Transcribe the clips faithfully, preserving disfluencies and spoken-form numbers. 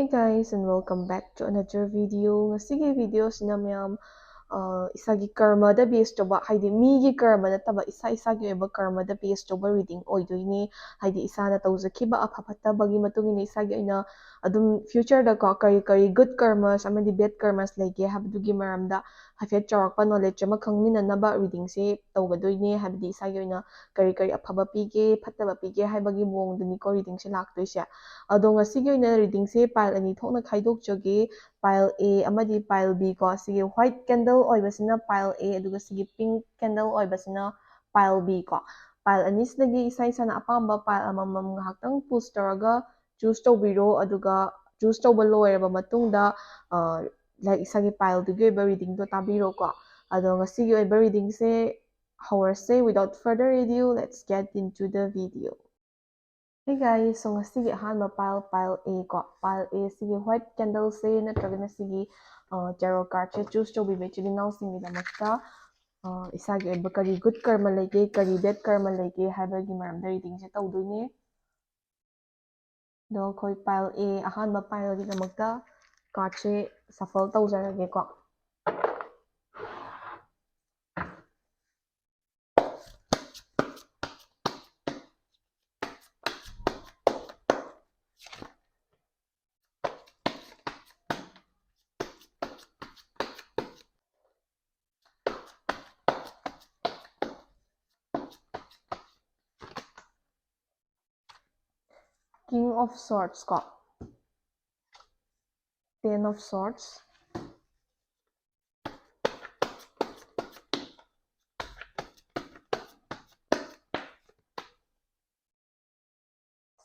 Hey guys, and welcome back to another video. ꯉꯁꯤꯒꯤ video ꯁꯤꯅ ꯃꯌꯥꯝ, ꯑ, ꯏꯁꯥꯒꯤ ꯀꯔꯃꯗ base ꯇꯧꯕ, ꯍꯥꯏꯗꯤ ꯃꯤꯒꯤ ꯀꯔꯃ ꯅꯠꯇꯕ, ꯏꯁꯥ ꯏꯁꯥꯒꯤ ꯑꯣꯏꯕ ꯀꯔꯃꯗ base ꯇꯧꯕ reading ꯑꯣꯏꯗꯣꯏꯅꯦ꯫ ꯍꯥꯏꯗꯤ ꯏꯁꯥꯅ ꯇꯧꯖꯈꯤꯕ ꯑꯐ ꯐꯠꯇꯕꯒꯤ ꯃꯇꯨꯡ ꯏꯟꯅ ꯏꯁꯥꯒꯤ ꯑꯣꯏꯅ ꯑꯗꯨꯝ future ꯗꯀꯣ ꯀꯔꯤ ꯀꯔꯤ good karmas ꯑꯃꯗꯤ bad karmas ꯂꯩꯒꯦ ꯍꯥꯏꯕꯗꯨꯒꯤ ꯃꯔꯝꯗ ꯍꯥꯏꯐꯦꯠ ꯆꯥꯎꯔꯥꯛꯄ knowledge ꯑꯃ ꯈꯪꯃꯤꯟꯅꯅꯕ reading ꯁꯦ ꯇꯧꯒꯗꯣꯏꯅꯦ꯫ ꯍꯥꯏꯕꯗꯤ ꯏꯁꯥꯒꯤ ꯑꯣꯏꯅ ꯀꯔꯤ ꯀꯔꯤ ꯑꯐꯕ ꯄꯤꯒꯦ, ꯐꯠꯇꯕ ꯄꯤꯒꯦ ꯍꯥꯏꯕꯒꯤ ꯃꯑꯣꯡꯗꯅꯤꯀꯣ reading ꯁꯦ ꯂꯥꯛꯇꯣꯏꯁꯦ꯫ ꯑꯗꯣ ꯉꯁꯤꯒꯤ ꯑꯣꯏꯅ reading ꯁꯦ pile ꯑꯅꯤ ꯊꯣꯛꯅ ꯈꯥꯏꯗꯣꯛꯆꯒꯦ꯫ Pile A ꯑꯃꯗꯤ pile B ꯀꯣ꯫ ꯁꯤꯒꯤ white candle ꯑꯣꯏꯕꯁꯤꯅ pile A, ꯑꯗꯨꯒ ꯁꯤꯒꯤ pink candle ꯑꯣꯏꯕꯁꯤꯅ pile B ꯀꯣ꯫ Pile ꯑꯅꯤꯁꯤꯗꯒꯤ ꯏꯁꯥ ꯏꯁꯥꯅ ꯑꯄꯥꯝꯕ pile ꯑꯃꯃꯝ ꯉꯥꯏꯍꯥꯛꯇꯪ pause ꯇꯧꯔꯒ choose ꯇꯧꯕꯤꯔꯣ, ꯑꯗꯨꯒ choose ꯇꯧꯕ ꯂꯣꯏꯔꯕ ꯃꯇꯨꯡꯗ, ꯑ, like, ꯏꯁꯥꯒꯤ pile ꯗꯨꯒꯤ ꯑꯣꯏꯕ reading ꯗꯣ ꯇꯥꯕꯤꯔꯣꯀꯣ꯫ ꯑꯗꯣ ꯉꯁꯤꯒꯤ ꯑꯣꯏꯕ reading say ꯍꯧꯔꯁꯦ꯫ Without further ado, let's get into the video. Hey guys, so ꯉꯁꯤꯒꯤ ꯑꯍꯥꯟꯕ pile, pile A ꯀꯣ꯫ Pile A ꯁꯤꯒꯤ white candle ꯁꯦ ꯅꯠꯇ꯭ꯔꯒꯅ ꯁꯤꯒꯤ, ꯑ, tarot card ꯁꯦ choose ꯇꯧꯕꯤꯕ ꯏꯆꯤꯜ ꯏꯅꯥꯎꯁꯤꯡꯒꯤꯗꯃꯛꯇ, ꯑ, ꯏꯁꯥꯒꯤ ꯑꯣꯏꯕ ꯀꯔꯤ good karma ꯂꯩꯒꯦ, ꯀꯔꯤ bad karma ꯂꯩꯒꯦ ꯍꯥꯏꯕꯒꯤ ꯃꯔꯝꯗ reading ꯁꯦ ꯇꯧꯗꯣꯏꯅꯦ꯫ ꯑꯗꯣ ꯑꯩꯈꯣꯏ pile A, ꯑꯍꯥꯟꯕ pile ꯒꯤꯗꯃꯛꯇ card say shuffle ꯇꯧꯖꯔꯒꯦꯀꯣ꯫ King of Swords ꯀꯣ꯫ Ten of Swords.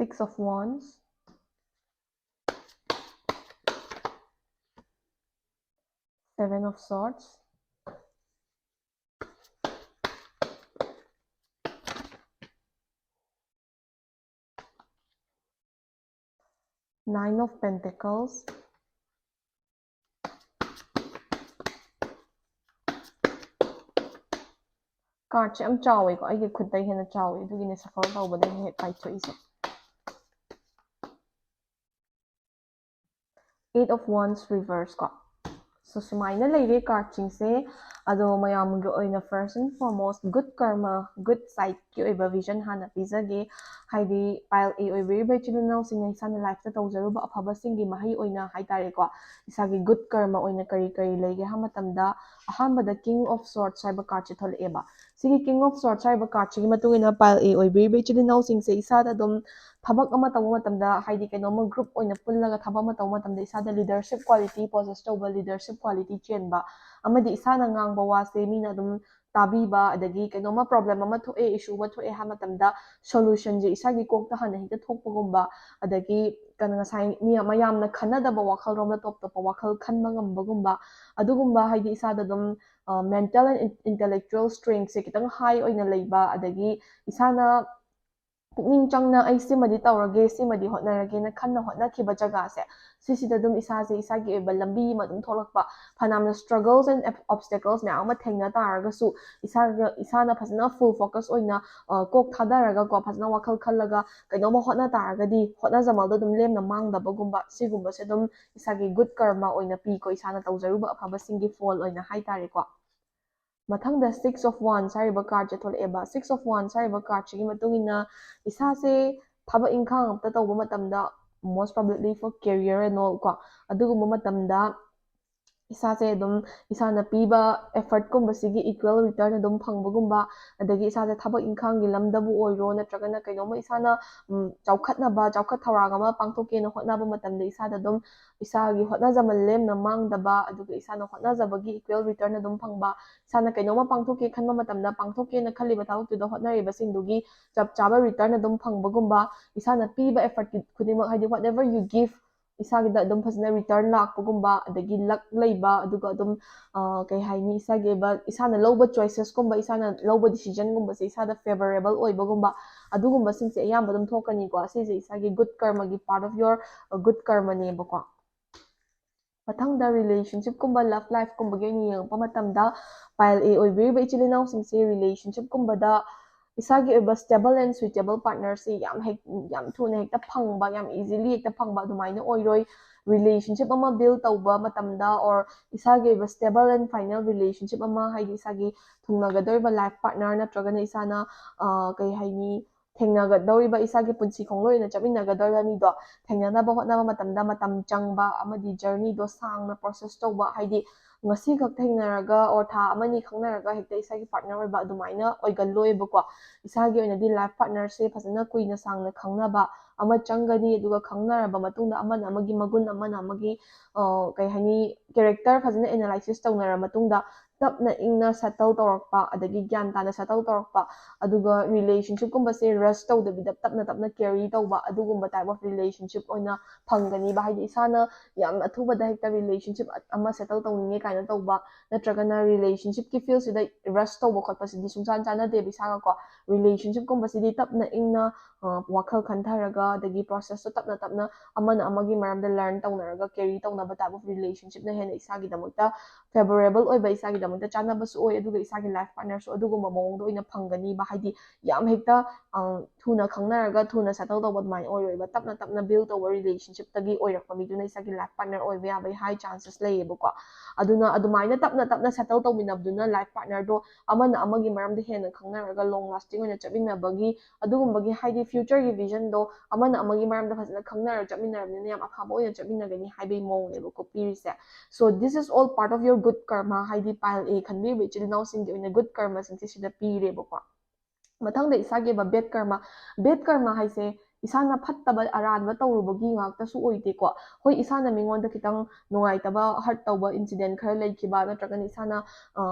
Six of Wands. Seven of Swords. Nine of Pentacles. Card ꯁꯦ ꯌꯥꯝ ꯆꯥꯎꯋꯦꯀꯣ, ꯑꯩꯒꯤ ꯈꯨꯠꯇꯩ ꯍꯦꯟꯅ ꯆꯥꯎꯋꯦ, ꯑꯗꯨꯒꯤꯅꯦ shuffle ꯇꯧꯕꯗ ꯍꯦꯛ ꯍꯦꯛ ꯀꯥꯏꯊꯣꯛꯏꯁꯦ꯫ Eight of Wands reverse ꯀꯣ꯫ So ꯁꯨꯃꯥꯏꯅ ꯂꯩꯔꯦ cardꯁꯤꯡꯁꯦ꯫ ꯑꯗꯣ ꯃꯌꯥꯝꯒꯤ ꯑꯣꯏꯅ first and foremost good karma, good sideꯀꯤ ꯑꯣꯏꯕ vision ꯍꯥꯟꯅ ꯄꯤꯖꯒꯦ꯫ ꯍꯥꯏꯗꯤ pile A ꯑꯣꯏꯕꯤꯔꯤꯕ ꯏꯆꯤꯜ ꯏꯅꯥꯎꯁꯤꯡꯅ ꯏꯁꯥꯅ lifeꯇ ꯇꯧꯖꯔꯨꯕ ꯑꯐꯕꯁꯤꯡꯒꯤ ꯃꯍꯩ ꯑꯣꯏꯅ ꯍꯥꯏꯇꯥꯔꯦꯀꯣ, ꯏꯁꯥꯒꯤ good karma ꯑꯣꯏꯅ ꯀꯔꯤ ꯀꯔꯤ ꯂꯩꯒꯦ ꯍꯥꯏꯕ ꯃꯇꯝꯗ, ꯑꯍꯥꯟꯕꯗ King of Swords ꯍꯥꯏꯕ cardꯁꯦ ꯊꯣꯛꯂꯛꯑꯦꯕ꯫ ꯁꯤꯒꯤ King of Swords ꯍꯥꯏꯔꯤꯕ cardꯁꯤꯒꯤ ꯃꯇꯨꯡ ꯏꯟꯅ pile A ꯑꯣꯏꯕꯤꯔꯤꯕ ꯏꯆꯤꯜ ꯏꯅꯥꯎꯁꯤꯡꯁꯦ ꯏꯁꯥꯗ ꯑꯗꯨꯝ ꯊꯕꯛ ꯑꯃ ꯇꯧꯕ ꯃꯇꯝꯗ, ꯍꯥꯏꯗꯤ ꯀꯩꯅꯣꯝꯃ group ꯑꯣꯏꯅ ꯄꯨꯜꯂꯒ ꯊꯕꯛ ꯑꯃ ꯇꯧꯕ ꯃꯇꯝꯗ ꯏꯁꯥꯗ leadership quality possess ꯇꯧꯕ, leadership quality ꯆꯦꯟꯕ, ꯑꯃꯗꯤ ꯏꯁꯥꯅ ꯉꯥꯡꯕ ꯋꯥꯁꯦ ꯃꯤꯅ ꯑꯗꯨꯝ ꯇꯥꯕꯤꯕ, ꯑꯗꯒꯤ ꯀꯩꯅꯣꯝꯃ problem ꯑꯃ ꯊꯣꯛꯑꯦ, issue ꯑꯃ ꯊꯣꯛꯑꯦ ꯍꯥꯏꯕ ꯃꯇꯝꯗ solutionꯁꯦ ꯏꯁꯥꯒꯤ ꯀꯣꯛꯇ ꯍꯥꯟꯅ ꯍꯦꯛꯇ ꯊꯣꯛꯄꯒꯨꯝꯕ, ꯑꯗꯒꯤ ꯀꯩꯅꯣ ꯉꯁꯥꯏ ꯃꯤ ꯃꯌꯥꯝꯅ ꯈꯟꯅꯗꯕ ꯋꯥꯈꯜꯔꯣꯝꯗ top ꯇꯣꯞꯄ ꯋꯥꯈꯜ ꯈꯟꯕ ꯉꯝꯕꯒꯨꯝꯕ, ꯑꯗꯨꯒꯨꯝꯕ ꯍꯥꯏꯗꯤ ꯏꯁꯥꯗ ꯑꯗꯨꯝ mental and intellectual strengthꯁꯦ ꯈꯤꯇꯪ high ꯑꯣꯏꯅ ꯂꯩꯕ, ꯑꯗꯒꯤ ꯏꯁꯥꯅ ꯄꯨꯛꯅꯤꯡ ꯆꯪꯅ ꯑꯩ ꯁꯤꯃꯗꯤ ꯇꯧꯔꯒꯦ, ꯁꯤꯃꯗꯤ ꯍꯣꯠꯅꯔꯒꯦꯅ ꯈꯟꯅ ꯍꯣꯠꯅꯈꯤꯕ ꯖꯒꯥꯁꯦ, ꯁꯤꯁꯤꯗ ꯑꯗꯨꯝ ꯏꯁꯥꯁꯦ ꯏꯁꯥꯒꯤ ꯑꯣꯏꯕ ꯂꯝꯕꯤ ꯑꯃ ꯑꯗꯨꯝ ꯊꯣꯛꯂꯛꯄ, ꯐꯅꯌꯥꯝꯅ struggles and obstacles ꯃꯌꯥꯝ ꯑꯃ ꯊꯦꯡꯅ ꯇꯥꯔꯒꯁꯨ ꯏꯁꯥꯒ, ꯏꯁꯥꯅ ꯐꯖꯅ full focus ꯑꯣꯏꯅ, ꯑ, ꯀꯣꯛ ꯊꯥꯗꯔꯒꯀꯣ, ꯐꯖꯅ ꯋꯥꯈꯜ ꯈꯜꯂꯒ ꯀꯩꯅꯣꯝꯃ ꯍꯣꯠꯅ ꯇꯥꯔꯒꯗꯤ ꯍꯣꯠꯅꯖꯃꯜꯗꯣ ꯑꯗꯨꯝ ꯂꯦꯝꯅ ꯃꯥꯡꯗꯕꯒꯨꯝꯕ, ꯁꯤꯒꯨꯝꯕꯁꯦ ꯑꯗꯨꯝ ꯏꯁꯥꯒꯤ good karma ꯑꯣꯏꯅ ꯄꯤꯀꯣ, ꯏꯁꯥꯅ ꯇꯧꯖꯔꯨꯕ ꯑꯐꯕꯁꯤꯡꯒꯤ ꯐꯣꯜ ꯑꯣꯏꯅ ꯍꯥꯏꯇꯥꯔꯦꯀꯣ꯫ ꯃꯊꯪꯗ Six of Wands ꯍꯥꯏꯔꯤꯕ cardꯁꯦ ꯊꯣꯛꯂꯛꯑꯦꯕ꯫ Six of Wands ꯍꯥꯏꯔꯤꯕ cardꯁꯤꯒꯤ ꯃꯇꯨꯡ ꯏꯟꯅ ꯏꯁꯥꯁꯦ ꯊꯕꯛ ꯏꯪꯈꯥꯡ ꯑꯝꯇ ꯇꯧꯕ ꯃꯇꯝꯗ, most probably for career and all ꯀꯣ, ꯑꯗꯨꯒꯨꯝꯕ ꯃꯇꯝꯗ ꯏꯁꯥꯁꯦ ꯑꯗꯨꯝ ꯏꯁꯥꯅ ꯄꯤꯕ effortꯀꯨꯝꯕꯁꯤꯒꯤ equal return ꯑꯗꯨꯝ ꯐꯪꯕꯒꯨꯝꯕ, ꯑꯗꯒꯤ ꯏꯁꯥꯁꯦ ꯊꯕꯛ ꯏꯪꯈꯥꯡꯒꯤ ꯂꯝꯗꯕꯨ ꯑꯣꯏꯔꯣ, ꯅꯠꯇ꯭ꯔꯒꯅ ꯀꯩꯅꯣꯝꯃ ꯏꯁꯥꯅ, ꯎꯝ, ꯆꯥꯎꯈꯠꯅꯕ, ꯆꯥꯎꯈꯠ ꯊꯧꯔꯥꯡ ꯑꯃ ꯄꯥꯡꯊꯣꯛꯀꯦꯅ ꯍꯣꯠꯅꯕ ꯃꯇꯝꯗ ꯏꯁꯥꯗ ꯑꯗꯨꯝ ꯏꯁꯥꯒꯤ ꯍꯣꯠꯅꯖꯃꯜ ꯂꯦꯝꯅ ꯃꯥꯡꯗꯕ, ꯑꯗꯨꯒ ꯏꯁꯥꯅ ꯍꯣꯠꯅꯖꯕꯒꯤ equal return ꯑꯗꯨꯝ ꯐꯪꯕ, ꯏꯁꯥꯅ ꯀꯩꯅꯣꯝꯃ ꯄꯥꯡꯊꯣꯛꯀꯦ ꯈꯟꯕ ꯃꯇꯝꯗ ꯄꯥꯡꯊꯣꯛꯀꯦꯅ ꯈꯜꯂꯤꯕ ꯊꯕꯛꯇꯨꯗ ꯍꯣꯠꯅꯔꯤꯕꯁꯤꯡꯗꯨꯒꯤ ꯆꯞ ꯆꯥꯕ return ꯑꯗꯨꯝ ꯐꯪꯕꯒꯨꯝꯕ, ꯏꯁꯥꯅ ꯄꯤꯕ effortꯀꯤ ꯈꯨꯗꯤꯡꯃꯛ, ꯍꯥꯏꯗꯤ whatever you give, ꯏꯁꯥꯒꯤꯗ ꯑꯗꯨꯝ ꯐꯖꯅ return ꯂꯥꯛꯄꯒꯨꯝꯕ, ꯑꯗꯒꯤ luck ꯂꯩꯕ, ꯑꯗꯨꯒ ꯑꯗꯨꯝ, ꯑ, ꯀꯩ ꯍꯥꯏꯅꯤ, ꯏꯁꯥꯒꯤ ꯑꯣꯏꯕ, ꯏꯁꯥꯅ ꯂꯧꯕ choicesꯀꯨꯝꯕ, ꯏꯁꯥꯅ ꯂꯧꯕ decisionꯒꯨꯝꯕꯁꯦ ꯏꯁꯥꯗ favorable ꯑꯣꯏꯕꯒꯨꯝꯕ, ꯑꯗꯨꯒꯨꯝꯕꯁꯤꯡꯁꯦ ꯑꯌꯥꯝꯕ ꯑꯗꯨꯝ ꯊꯣꯛꯀꯅꯤꯀꯣ꯫ ꯁꯤꯁꯦ ꯏꯁꯥꯒꯤ good karmaꯒꯤ part of your, ꯑ, good karmaꯅꯦꯕꯀꯣ꯫ ꯃꯊꯪꯗ relationshipꯀꯨꯝꯕ, love lifeꯀꯨꯝꯕꯒꯤ ꯑꯣꯏꯅ ꯌꯦꯡꯉꯛꯄ ꯃꯇꯝꯗ, pile A ꯑꯣꯏꯕꯤꯔꯤꯕ ꯏꯆꯤꯜ ꯏꯅꯥꯎꯁꯤꯡꯁꯦ relationshipꯀꯨꯝꯕꯗ ꯏꯁꯥꯒꯤ ꯑꯣꯏꯕ stable and suitable partnerꯁꯤ ꯌꯥꯝ ꯍꯦꯛ ꯌꯥꯝ ꯊꯨꯅ ꯍꯦꯛꯇ ꯐꯪꯕ, ꯌꯥꯝ easily ꯍꯦꯛꯇ ꯐꯪꯕ ꯑꯗꯨꯃꯥꯏꯅ ꯑꯣꯏꯔꯣꯏ꯫ Relationship ꯑꯃ build ꯇꯧꯕ ꯃꯇꯝꯗ or ꯏꯁꯥꯒꯤ ꯑꯣꯏꯕ stable and final relationship ꯑꯃ, ꯍꯥꯏꯗꯤ ꯏꯁꯥꯒꯤ ꯊꯨꯡꯅꯒꯗꯧꯔꯤꯕ life partner ꯅꯠꯇ꯭ꯔꯒꯅ ꯏꯁꯥꯅ ꯀꯩ ꯍꯥꯏꯅꯤ, ꯊꯦꯡꯅꯒꯗꯧꯔꯤꯕ ꯏꯁꯥꯒꯤ ꯄꯨꯟꯁꯤ ꯈꯣꯡꯂꯣꯏ ꯑꯣꯏꯅ ꯆꯠꯃꯤꯟꯅꯒꯗꯧꯔꯤꯕ ꯃꯤꯗꯣ ꯊꯦꯡꯅꯅꯕ ꯍꯣꯠꯅꯕ ꯃꯇꯝꯗ ꯃꯇꯝ ꯆꯪꯕ ꯑꯃꯗꯤ journeyꯗꯣ ꯁꯥꯡꯅ process ꯇꯧꯕ, ꯍꯥꯏꯗꯤ ꯉꯁꯤꯈꯛ ꯊꯦꯡꯅꯔꯒ or ꯊꯥ ꯑꯃꯅꯤ ꯈꯪꯅꯔꯒ ꯍꯦꯛꯇ ꯏꯁꯥꯒꯤ partner ꯑꯣꯏꯕ ꯑꯗꯨꯃꯥꯏꯅ ꯑꯣꯏꯒꯜꯂꯣꯏꯕꯀꯣ꯫ ꯏꯁꯥꯒꯤ ꯑꯣꯏꯅꯗꯤ life partnerꯁꯦ ꯐꯖꯅ ꯀꯨꯏꯅ ꯁꯥꯡꯅ ꯈꯪꯅꯕ ꯑꯃ ꯆꯪꯒꯅꯤ, ꯑꯗꯨꯒ ꯈꯪꯅꯔꯕ ꯃꯇꯨꯡꯗ ꯑꯃꯅ ꯑꯃꯒꯤ ꯃꯒꯨꯟ, ꯑꯃꯅ ꯑꯃꯒꯤ ꯀꯩ ꯍꯥꯏꯅꯤ, character ꯐꯖꯅ analysis ꯇꯧꯅꯔ ꯃꯇꯨꯡꯗ ꯇꯞꯅ ꯏꯪꯅ settle ꯇꯧꯔꯛꯄ, ꯑꯗꯒꯤ ꯒ꯭ꯌꯥꯟ ꯇꯥꯅ settle ꯇꯧꯔꯛꯄ, ꯑꯗꯨꯒ relationshipꯀꯨꯝꯕꯁꯦ rush ꯇꯧꯗꯕꯤꯗ ꯇꯞꯅ ꯇꯞꯅ carry ꯇꯧꯕ, ꯑꯗꯨꯒꯨꯝꯕ type of relationship ꯑꯣꯏꯅ ꯐꯪꯒꯅꯤꯕ꯫ ꯍꯥꯏꯗꯤ ꯏꯁꯥꯅ ꯌꯥꯝ ꯑꯊꯨꯕꯗ ꯍꯦꯛꯇ relationship ꯑꯃ settle ꯇꯧꯅꯤꯡꯉꯦ ꯀꯥꯏꯅ ꯇꯧꯕ, ꯅꯠꯇ꯭ꯔꯒꯅ relationshipꯀꯤ fieldꯁꯤꯗ rush ꯇꯧꯕ ꯈꯣꯠꯄꯁꯤꯗꯤ ꯁꯨꯡꯆꯥꯟ ꯆꯥꯟꯅꯗꯦꯕ ꯏꯁꯥꯒꯀꯣ꯫ Relationshipꯀꯨꯝꯕꯁꯤꯗꯤ ꯇꯞꯅ ꯏꯪꯅ ꯋꯥꯈꯜ ꯈꯟꯊꯔꯒ, ꯑꯗꯒꯤ processꯇꯣ ꯇꯞꯅ ꯇꯞꯅ ꯑꯃꯅ ꯑꯃꯒꯤ ꯃꯔꯝꯗ learn ꯇꯧꯅꯔꯒ carry ꯇꯧꯅꯕ type of relationshipꯅ ꯍꯦꯟꯅ ꯏꯁꯥꯒꯤꯗꯃꯛꯇ favourable ꯑꯣꯏꯕ, ꯏꯁꯥꯒꯤꯗꯃꯛꯇ ꯆꯥꯟꯅꯕꯁꯨ ꯑꯣꯏ, ꯑꯗꯨꯒ ꯏꯁꯥꯒꯤ life partnerꯁꯨ ꯑꯗꯨꯒꯨꯝꯕ ꯃꯑꯣꯡꯗ ꯑꯣꯏꯅ ꯐꯪꯒꯅꯤꯕ꯫ ꯍꯥꯏꯗꯤ ꯌꯥꯝ ꯍꯦꯛꯇ ꯊꯨꯅ ꯈꯪꯅꯔꯒ ꯊꯨꯅ settle ꯇꯧꯕ ꯑꯗꯨꯃꯥꯏꯅ ꯑꯣꯏꯔꯣꯏꯕ꯫ ꯇꯞꯅ ꯇꯞꯅ build ꯇꯧꯕ relationshipꯇꯒꯤ ꯑꯣꯏꯔꯛꯄ ꯃꯤꯗꯨꯅ ꯏꯁꯥꯒꯤ life partner ꯑꯣꯏꯕ ꯌꯥꯕꯒꯤ high chances ꯂꯩꯌꯦꯕꯀꯣ꯫ ꯑꯗꯨꯅ ꯑꯗꯨꯃꯥꯏꯅ ꯇꯞꯅ ꯇꯞꯅ settle ꯇꯧꯃꯤꯟꯅꯕꯗꯨꯅ life partnerꯗꯣ ꯑꯃꯅ ꯑꯃꯒꯤ ꯃꯔꯝꯗ ꯍꯦꯟꯅ ꯈꯪꯅꯔꯒ long lasting ꯑꯣꯏꯅ ꯆꯠꯃꯤꯟꯅꯕꯒꯤ ꯑꯗꯨꯒꯨꯝꯕꯒꯤ, ꯍꯥꯏꯗꯤ futureꯒꯤ visionꯗꯣ ꯑꯃꯅ ꯑꯃꯒꯤ ꯃꯔꯝꯗ ꯐꯖꯅ ꯈꯪꯅꯔ ꯆꯠꯃꯤꯟꯅꯔꯕꯅꯤꯅ ꯌꯥꯝ ꯑꯐꯕ ꯑꯣꯏꯅ ꯆꯠꯃꯤꯟꯅꯒꯅꯤ ꯍꯥꯏꯕꯒꯤ ꯃꯑꯣꯡꯅꯦꯕꯀꯣ ꯄꯤꯔꯤꯁꯦ꯫ So this is all part of your good karma, ꯍꯥꯏꯗꯤ pile A ꯈꯟꯕꯤꯔꯤꯕ ꯏꯆꯤꯜ ꯏꯅꯥꯎꯁꯤꯡꯒꯤ ꯑꯣꯏꯅ good karmaꯁꯤꯡꯁꯦ ꯁꯤꯗ ꯄꯤꯔꯦꯕꯀꯣ꯫ ꯃꯊꯪꯗ ꯏꯁꯥꯒꯤ ꯑꯣꯏꯕ bad karma꯫ Bad karma ꯍꯥꯏꯁꯦ ꯏꯁꯥꯅ ꯐꯠꯇꯕ ꯑꯔꯥꯟꯕ ꯇꯧꯔꯨꯕꯒꯤ ꯉꯥꯛꯇꯁꯨ ꯑꯣꯏꯗꯦꯀꯣ꯫ ꯍꯣꯏ, ꯏꯁꯥꯅ ꯃꯤꯉꯣꯟꯗ ꯈꯤꯇꯪ ꯅꯨꯡꯉꯥꯏꯇꯕ hurt ꯇꯧꯕ incident ꯈꯔ ꯂꯩꯈꯤꯕ, ꯅꯠꯇ꯭ꯔꯒꯅ ꯏꯁꯥꯅ